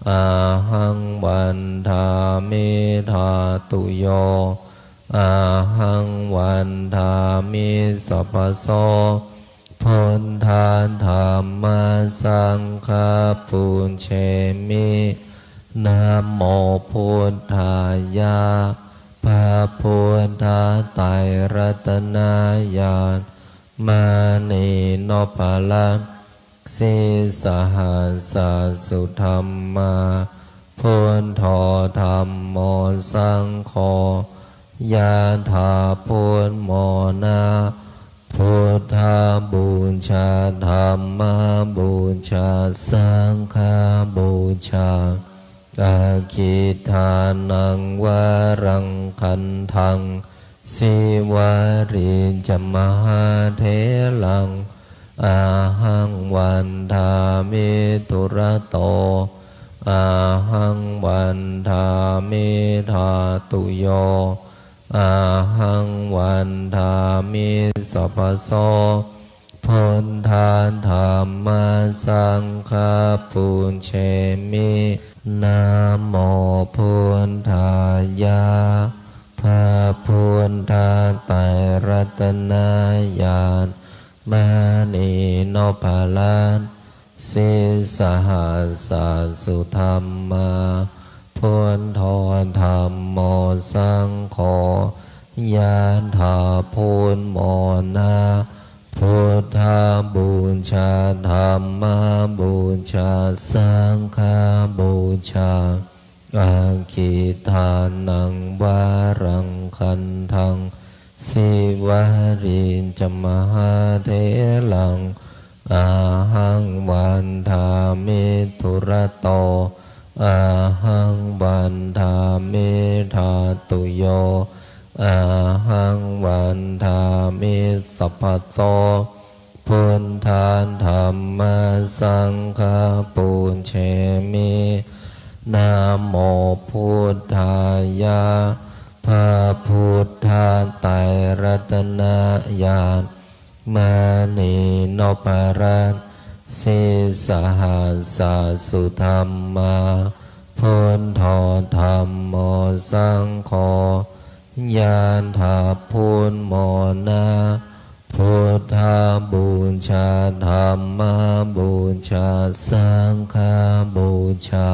ahaṃ vandāmi dhātuyo, ahaṃ vandāmi sabbaso. Buddha dhamma saṅgha pūjemi. Namo buddhāya. พระพุทธไตรรัตนญาณ มณีนพรัตน์ sīsahassa sudhammā, buddho dhammo saṅgho, yathā buddhamona, buddhapūjā, dhammapūjā, saṅghapūjā. Aggidānaṃ varaṃ gandhaṃ, sīvalī ca mahātheraṃ, ahaṃ vandāmi dūrato, ahaṃ vandāmi dhātuyo, ahaṃ vandāmi sabbaso. Buddha dhamma saṅgha pūjemi. Namo buddhāya. พระพุทธไตรรัตนญาณ มณีนพรัตน์ sīsahassa sudhammā, buddho dhammo saṅgho, yathā buddhamona, buddhapūjā, dhammapūjā, saṅghapūjā. Aggidānaṃ varaṃ gandhaṃ, sīvalī ca mahātheraṃ, ahaṃ vandāmi dūrato, ahaṃ vandāmi dhātuyo, ahaṃ vandāmi sabbaso. Buddha me. Namo buddhāya. พระพุทธไตรรัตนญาณ มณีนพรัตน์ sīsahassa sudhammā, buddho dhammo saṅgho, ñāṇapūṇṇo na, buddhapūjā dhammapūjā saṅghapūjā,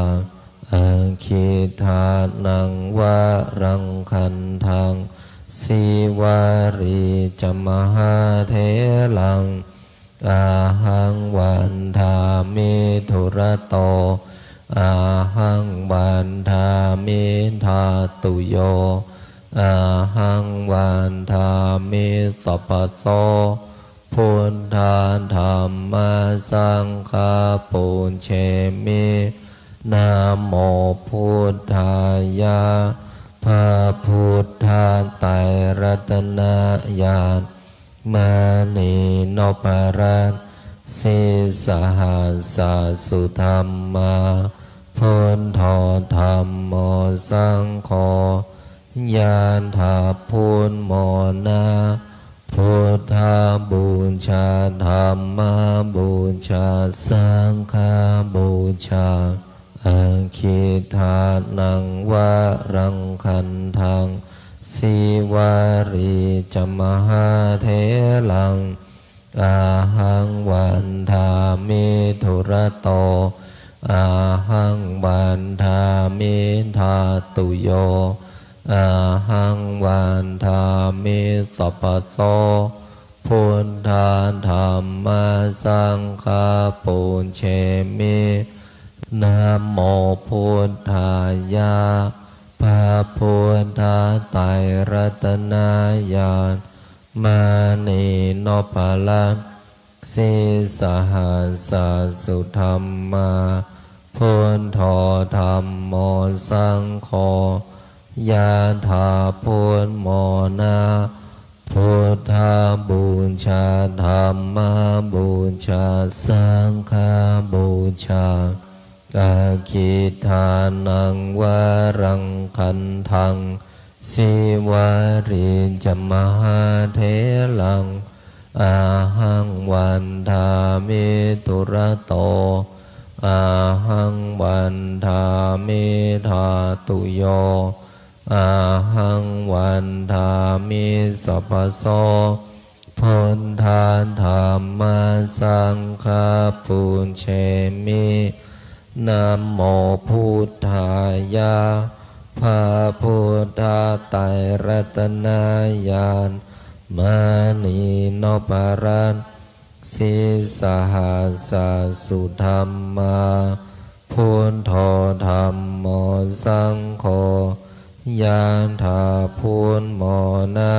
aggidānaṃ varaṃ gandhaṃ, sīvalī ca mahātheraṃ, ahaṃ vandāmi dūrato, ahaṃ vandāmi dhātuyo, ahaṃ vandāmi sabbaso, buddha dhamma saṅgha pūjemi. Namo buddhāya. พระพุทธไตรรัตนญาณ มณีนพรัตน์ sīsahassa sudhammā, buddho dhammo saṅgho, ñāṇapūṇṇo na, buddhapūjā dhammapūjā saṅghapūjā, aggidānaṃ varaṃ gandhaṃ, sīvalī ca mahātheraṃ, ahaṃ vandāmi dūrato, ahaṃ vandāmi dhātuyo, ahaṃ vandāmi sabbaso, buddha dhamma saṅgha pūjemi. Namo buddhāya. พระพุทธไตรรัตนญาณ มณีนพรัตน์ sīsahassa sudhammā, buddho dhammo saṅgho, ñāṇapūṇṇo na, buddhapūjā dhammapūjā saṅghapūjā, aggidānaṃ varaṃ gandhaṃ, sīvalī ca mahātheraṃ, ahaṃ vandāmi dūrato, ahaṃ vandāmi dhātuyo, ahaṃ vandāmi sabbaso, buddha dhamma saṅgha pūjemi. Namo buddhāya. พระพุทธไตรรัตนญาณ มณีนพรัตน์ sīsahassa sudhammā, buddho dhammo saṅgho, ñāṇapūṇṇo na,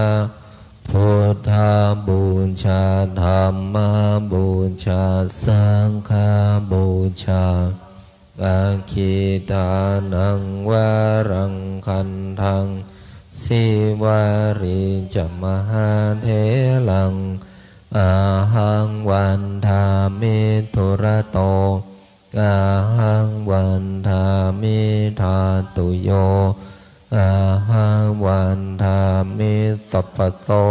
buddhapūjā dhammapūjā saṅghapūjā, aggidānaṃ varaṃ gandhaṃ, sīvalī ca mahātheraṃ, ahaṃ vandāmi dūrato, ahaṃ vandāmi dhātuyo, ahaṃ vandāmi sabbaso,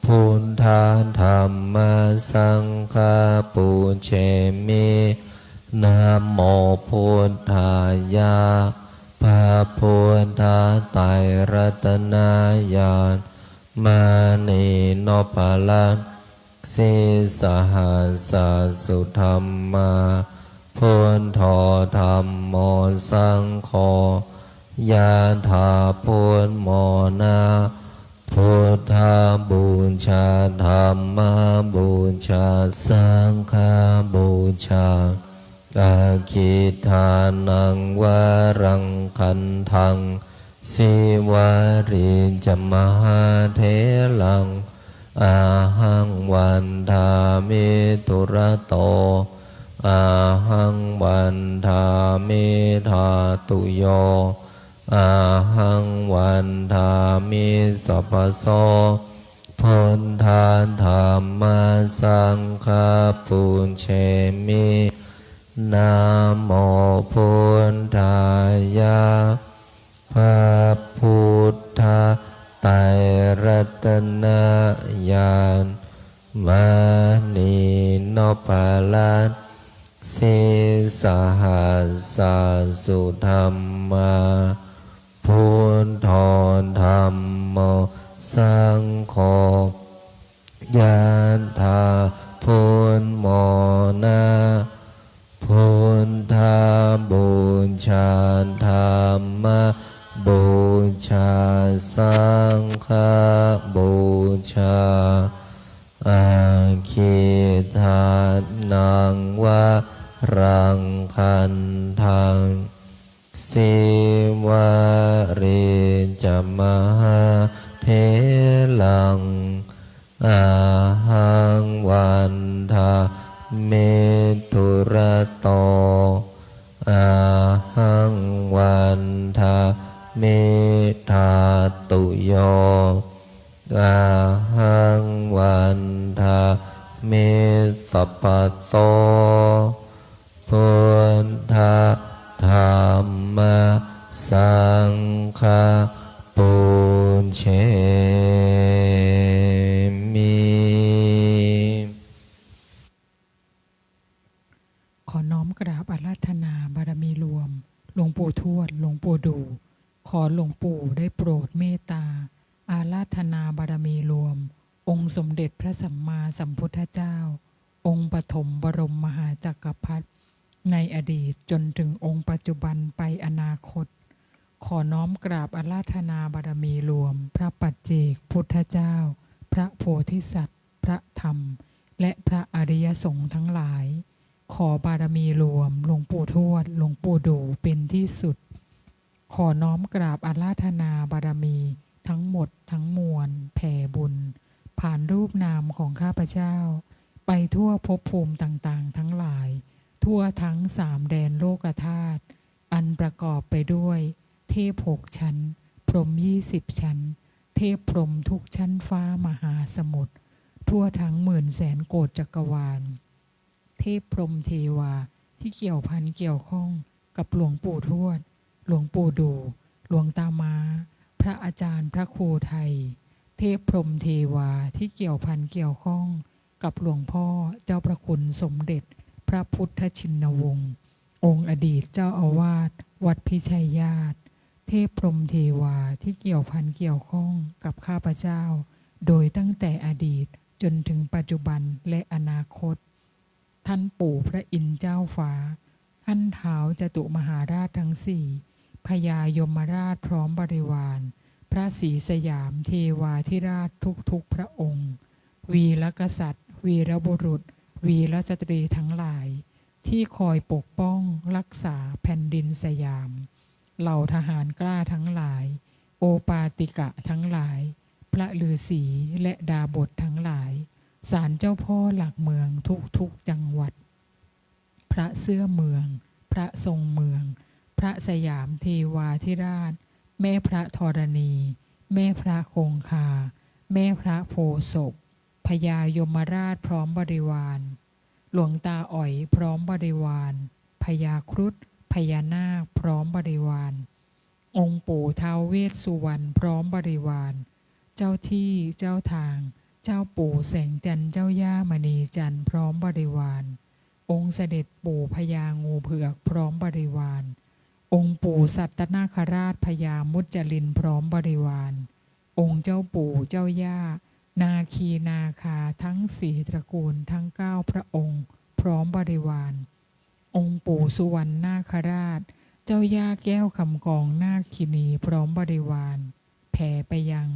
buddha dhamma saṅgha pūjemi. Namo buddhāya. พระพุทธไตรรัตนญาณ มณีนพรัตน์ sīsahassa sudhammā, buddho dhammo saṅgho, ñāṇapūṇṇo na, buddhapūjā dhammapūjā saṅghapūjā, aggidānaṃ varaṃ gandhaṃ, sīvalī ca mahātheraṃ, ahaṃ vandāmi dūrato, ahaṃ vandāmi dhātuyo, ahaṃ vandāmi sabbaso, buddha dhamma saṅgha pūjemi. Namo buddhāya. พระพุทธไตรรัตนญาณ มณีนพรัตน์ sīsahassa sudhammā, buddho dhammo saṅgho, yadā buddhamona, buddhapūjā dhammapūjā saṅghapūjā, aggidānaṃ varaṃ gandhaṃ, sīvalī ca mahātheraṃ, ahaṃ vandāmi dūrato, ahaṃ vandāmi dhātuyo, ahaṃ vandāmi sabbato, buddha dhamma saṅgha pūjemi. ขอน้อมกราบอาราธนาบารมีรวม หลวงปู่ทวด หลวงปู่ดู่ ขอหลวงปู่ได้โปรดเมตตา อาราธนาบารมีรวม องค์สมเด็จพระสัมมาสัมพุทธเจ้า องค์ปฐมบรมมหาจักรพรรดิ ในอดีตจนถึงองค์ปัจจุบันไปอนาคต ขอน้อมกราบอาราธนาบารมีรวม พระปัจเจกพุทธเจ้า พระโพธิสัตว์ พระธรรม และพระอริยสงฆ์ทั้งหลาย ขอบารมีรวม หลวงปู่ทวด หลวงปู่ดู่ เป็นที่สุด ขอน้อมกราบอาราธนาบารมีทั้งหมดทั้งมวล แผ่บุญ ผ่านรูปนามของข้าพเจ้า ไปทั่วภพภูมิต่างๆ ทั้งหลาย ทั่วทั้งสามแดนโลกธาตุ อันประกอบไปด้วย เทพหกชั้น พรหมยี่สิบชั้น เทพพรหมทุกชั้นฟ้ามหาสมุทร ทั่วทั้งหมื่นแสนโกฏจักรวาล เทพพรหมเทวาที่เกี่ยวพันเกี่ยวข้องกับหลวงปู่ทวด หลวงปู่ดู่ หลวงตาม้า พระอาจารย์พระครูไทย เทพพรหมเทวาที่เกี่ยวพันเกี่ยวข้องกับหลวงพ่อเจ้าพระคุณสมเด็จพระพุทธชินวงศ์ องค์อดีตเจ้าอาวาสวัดพิชัยญาติ เทพพรหมเทวาที่เกี่ยวพันเกี่ยวข้องกับข้าพเจ้า โดยตั้งแต่อดีตจนถึงปัจจุบันและอนาคต ท่านปู่พระอินทร์เจ้าฟ้า ท่านท้าวจตุมหาราชทั้งสี่ พญายมราชพร้อมบริวาร พระศรีสยามเทวาธิราชทุกๆพระองค์ วีรกษัตริย์ วีรบุรุษ วีรสตรีทั้งหลาย ที่คอยปกป้องรักษาแผ่นดินสยาม เหล่าทหารกล้าทั้งหลาย โอปาติกะทั้งหลาย พระฤาษีและดาบสทั้งหลาย ศาลเจ้าพ่อหลักเมืองทุกๆจังหวัด พระเสื้อเมือง พระทรงเมือง พระสยามเทวาธิราช แม่พระธรณี แม่พระคงคา แม่พระโพธิ์ศพ พญายมราชพร้อมบริวาร หลวงตาอ๋อยพร้อมบริวาร พญาครุฑ พญานาคพร้อมบริวาร องค์ปู่ท้าวเวสสุวรรณพร้อมบริวาร เจ้าที่เจ้าทาง เจ้าปู่แสงจันทร์ เจ้าย่ามณีจันทร์พร้อมบริวาร องค์เสด็จปู่พญางูเผือกพร้อมบริวาร องค์ปู่สัตตนาคราช พญามุจลินพร้อมบริวาร องค์เจ้าปู่เจ้าย่า นาคีนาคาทั้งสี่ตระกูลทั้งเก้าพระองค์พร้อมบริวาร องค์ปู่สุวรรณนาคราช เจ้าย่าแก้วคำกองนาคินีพร้อมบริวาร แผ่ไปยัง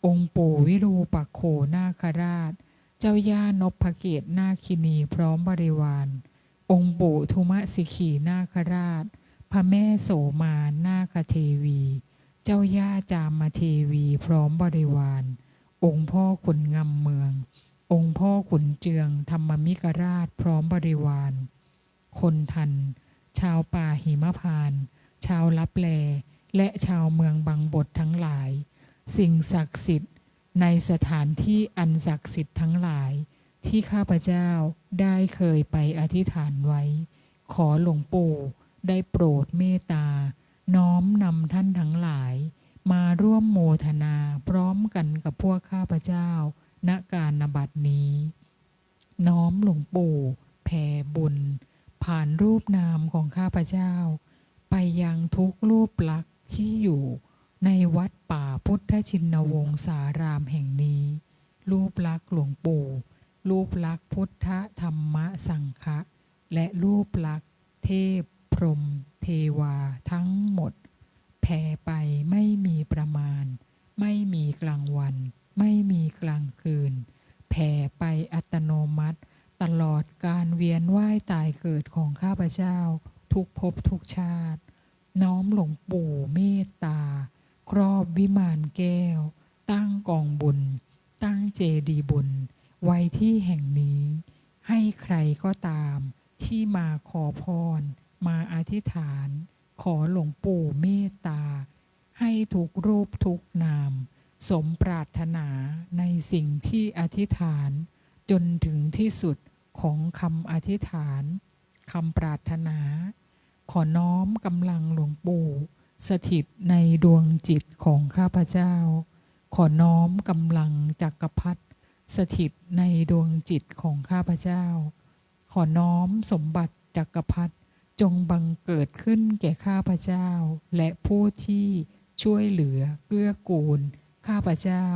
องค์ปู่วิรูปักโขนาคราช เจ้าย่านพเกศนาคินีพร้อมบริวาร องค์ปู่ทุมสิขีนาคราช พระแม่โสมานาคเทวี เจ้าย่าจามเทวีพร้อมบริวาร องค์พ่อขุนงำเมือง องค์พ่อขุนเจืองธรรมมิกราชพร้อมบริวาร คนทัน ชาวป่าหิมพานต์ ชาวลับแล และชาวเมืองบังบดทั้งหลาย สิ่งศักดิ์สิทธิ์ในสถานที่อันศักดิ์สิทธิ์ทั้งหลาย ที่ข้าพเจ้าได้เคยไปอธิษฐานไว้ ขอหลวงปู่ได้โปรดเมตตา น้อมนำท่านทั้งหลาย มาร่วมโมทนาพร้อมกันกับพวกข้าพเจ้า ณ กาลบัดนี้ น้อมหลวงปู่แผ่บุญ ผ่านรูปนามของข้าพเจ้า ไปยังทุกรูปลักษณ์ที่อยู่ในวัดป่าพุทธชินวงศารามแห่งนี้ รูปลักษณ์หลวงปู่ รูปลักษณ์พุทธธรรมสังฆะ และรูปลักษณ์เทพพรหมเทวาทั้งหมด แผ่ไปไม่มีประมาณ ไม่มีกลางวัน ไม่มีกลางคืน แผ่ไปอัตโนมัติ ตลอดการเวียนว่ายตายเกิดของข้าพเจ้า ทุกภพทุกชาติ น้อมหลวงปู่เมตตา ครอบวิมานแก้ว ตั้งกองบุญ ตั้งเจดีย์บุญ ไว้ที่แห่งนี้ ให้ใครก็ตามที่มาขอพร มาอธิษฐาน ขอหลวงปู่เมตตา ให้ทุกรูปทุกนาม สมปรารถนาในสิ่งที่อธิษฐาน จนถึงที่สุดของคำอธิษฐาน คำปรารถนา ขอน้อมกำลังหลวงปู่ สถิตในดวงจิตของข้าพเจ้า ขอน้อมกำลังจักรพรรดิ สถิตในดวงจิตของข้าพเจ้า ขอน้อมสมบัติจักรพรรดิ จงบังเกิดขึ้นแก่ข้าพเจ้า และผู้ที่ช่วยเหลือเกื้อกูลข้าพเจ้า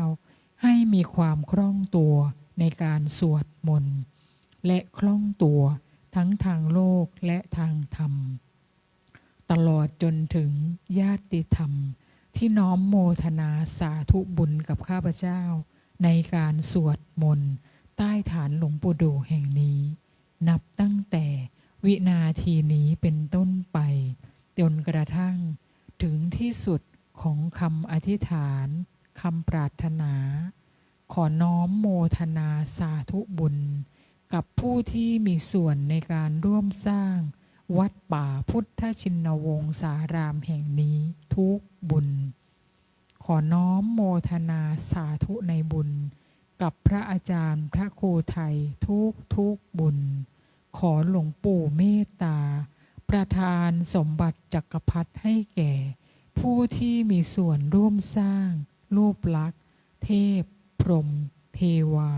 ให้มีความคล่องตัวในการสวดมนต์ และคล่องตัวทั้งทางโลกและทางธรรม ตลอดจนถึงญาติธรรม ที่น้อมโมทนาสาธุบุญกับข้าพเจ้า ในการสวดมนต์ใต้ฐานหลวงปู่ดู่แห่งนี้ นับตั้งแต่วินาทีนี้เป็นต้นไป จนกระทั่งถึงที่สุดของคำอธิษฐาน คำปรารถนา ขอน้อมโมทนาสาธุบุญ กับผู้ที่มีส่วนในการร่วมสร้างวัดป่าพุทธชินวงศารามแห่งนี้ทุกบุญ ขอน้อมโมทนาสาธุในบุญ กับพระอาจารย์พระครูไทยทุกทุกบุญ ขอหลวงปู่เมตตา ประทานสมบัติจักรพรรดิให้แก่ ผู้ที่มีส่วนร่วมสร้างรูปลักษณ์เทพ พรหม เทวา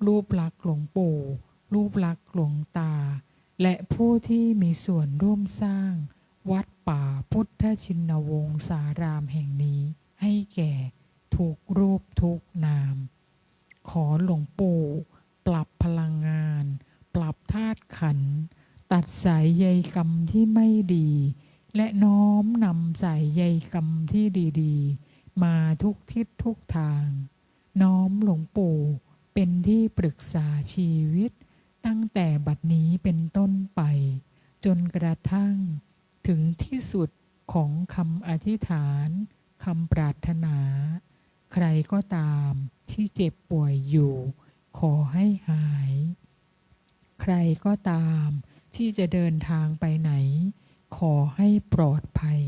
รูปลักษณ์หลวงปู่ รูปลักษณ์หลวงตา และผู้ที่มีส่วนร่วมสร้างวัดป่าพุทธชินวงศารามแห่งนี้ ให้แก่ทุกรูปทุกนาม ขอหลวงปู่ปรับพลังงาน ปรับธาตุขันธ์ ตัดสายใยกรรมที่ไม่ดี และน้อมนำสายใยกรรมที่ดีๆ มาทุกทิศทุกทาง น้อมหลวงปู่เป็นที่ปรึกษาชีวิต ตั้งแต่บัดนี้เป็นต้นไป จนกระทั่งถึงที่สุดของคำอธิษฐาน คำปรารถนา ใครก็ตามที่เจ็บป่วยอยู่ ขอให้หาย ใครก็ตามที่จะเดินทางไปไหน ขอให้ปลอดภัย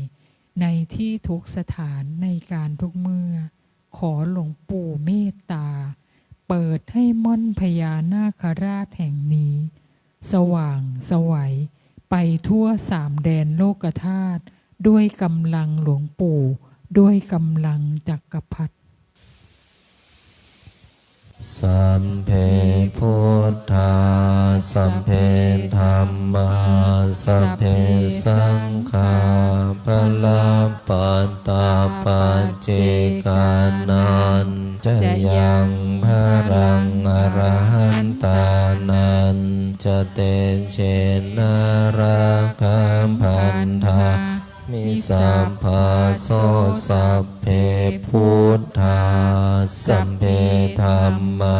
ในที่ทุกสถานในการทุกเมื่อ ขอหลวงปู่เมตตา เปิดให้ม่อนพญานาคราชแห่งนี้ สว่างไสวไปทั่วสามแดนโลกธาตุ ด้วยกำลังหลวงปู่ ด้วยกำลังจักรพรรดิ Sabbe buddhā, sabbe dhammā, sabbe saṅghā, balappattā paccekānañca yaṃ balaṃ arahantānañca tejena rakkhaṃ bandhā mi sabbaso. Sabbe buddhā, sabbe dhammā,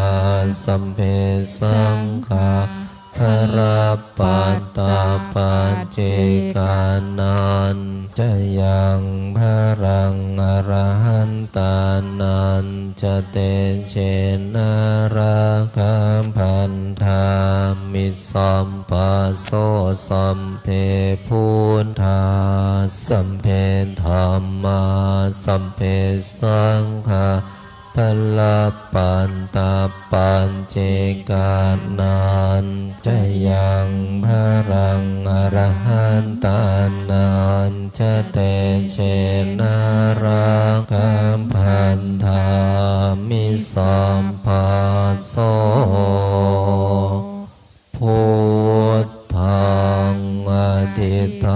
sabbe saṅghā, balappattā paccekānañca yaṃ balaṃ arahantānañca tejena rakkhaṃ bandhāmi sabbaso. Sabbe buddhā, sabbe dhammā, sabbe saṅghā, labhantapaccekānañca yaṃ balaṃ arahantānañca tejena rakkhaṃ bandhāmi sabbaso. Buddhaṃ adhiṭṭhāmi.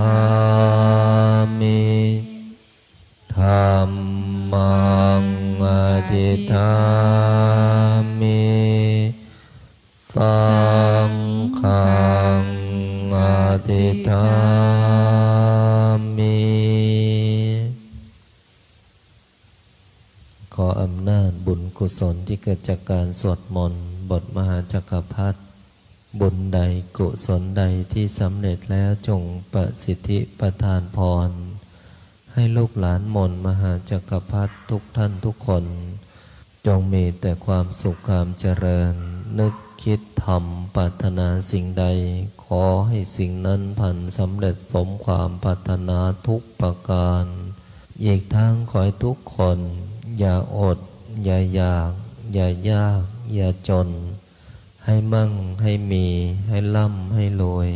Dhammaṃ adhiṭṭhāmi. Saṅghaṃ adhiṭṭhāmi. ขออำนาจบุญกุศลที่เกิดจากการสวดมนต์บทมหาจักรพรรดิ บุญใดกุศลใดที่สำเร็จแล้วจงประสิทธิประทานพร ให้ลูกหลานมนต์มหาจักรพรรดิทุกท่านทุกคน จงมีแต่ความสุขความเจริญ นึกคิดทำปรารถนาสิ่งใด ขอให้สิ่งนั้นพลันสำเร็จสมความปรารถนาทุกประการ อีกทั้งขอให้ทุกคนอย่าอด อย่าอยาก อย่ายาก อย่าจน ให้มั่ง ให้มี ให้ร่ำ ให้รวย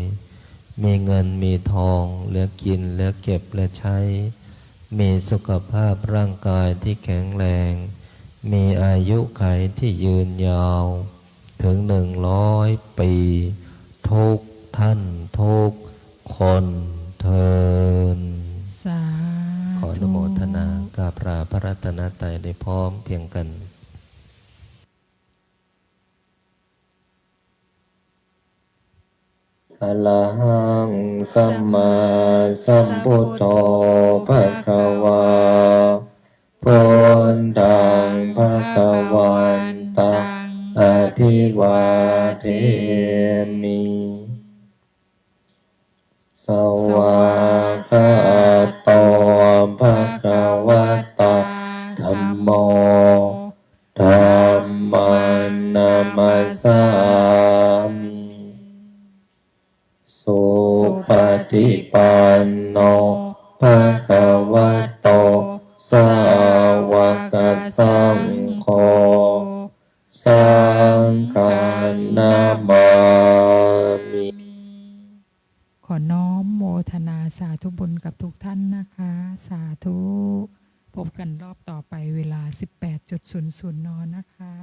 มีเงิน มีทอง เหลือกิน เหลือเก็บ เหลือใช้ มีสุขภาพร่างกายที่แข็งแรง มีอายุขัยที่ยืนยาว ถึงหนึ่งร้อยปี ทุกท่านทุกคนเทอญ สาธุ ขออนุโมทนากราบลาพระรัตนตรัยได้พร้อมเพียงกัน Arahaṃ sammāsambuddho bhagavā. Buddhaṃ bhagavantaṃ abhivādemi. Svākkhāto bhagavatā dhammo. Dhammaṃ namassāmi. Supaṭipanno bhagavato sāvakasaṅgho. Saṅghaṃ namāmi. ขอน้อมโมทนาสาธุบุญกับทุกท่านนะคะ สาธุ พบกันรอบต่อไปเวลา สิบแปดจุดศูนย์ศูนย์ น นะคะ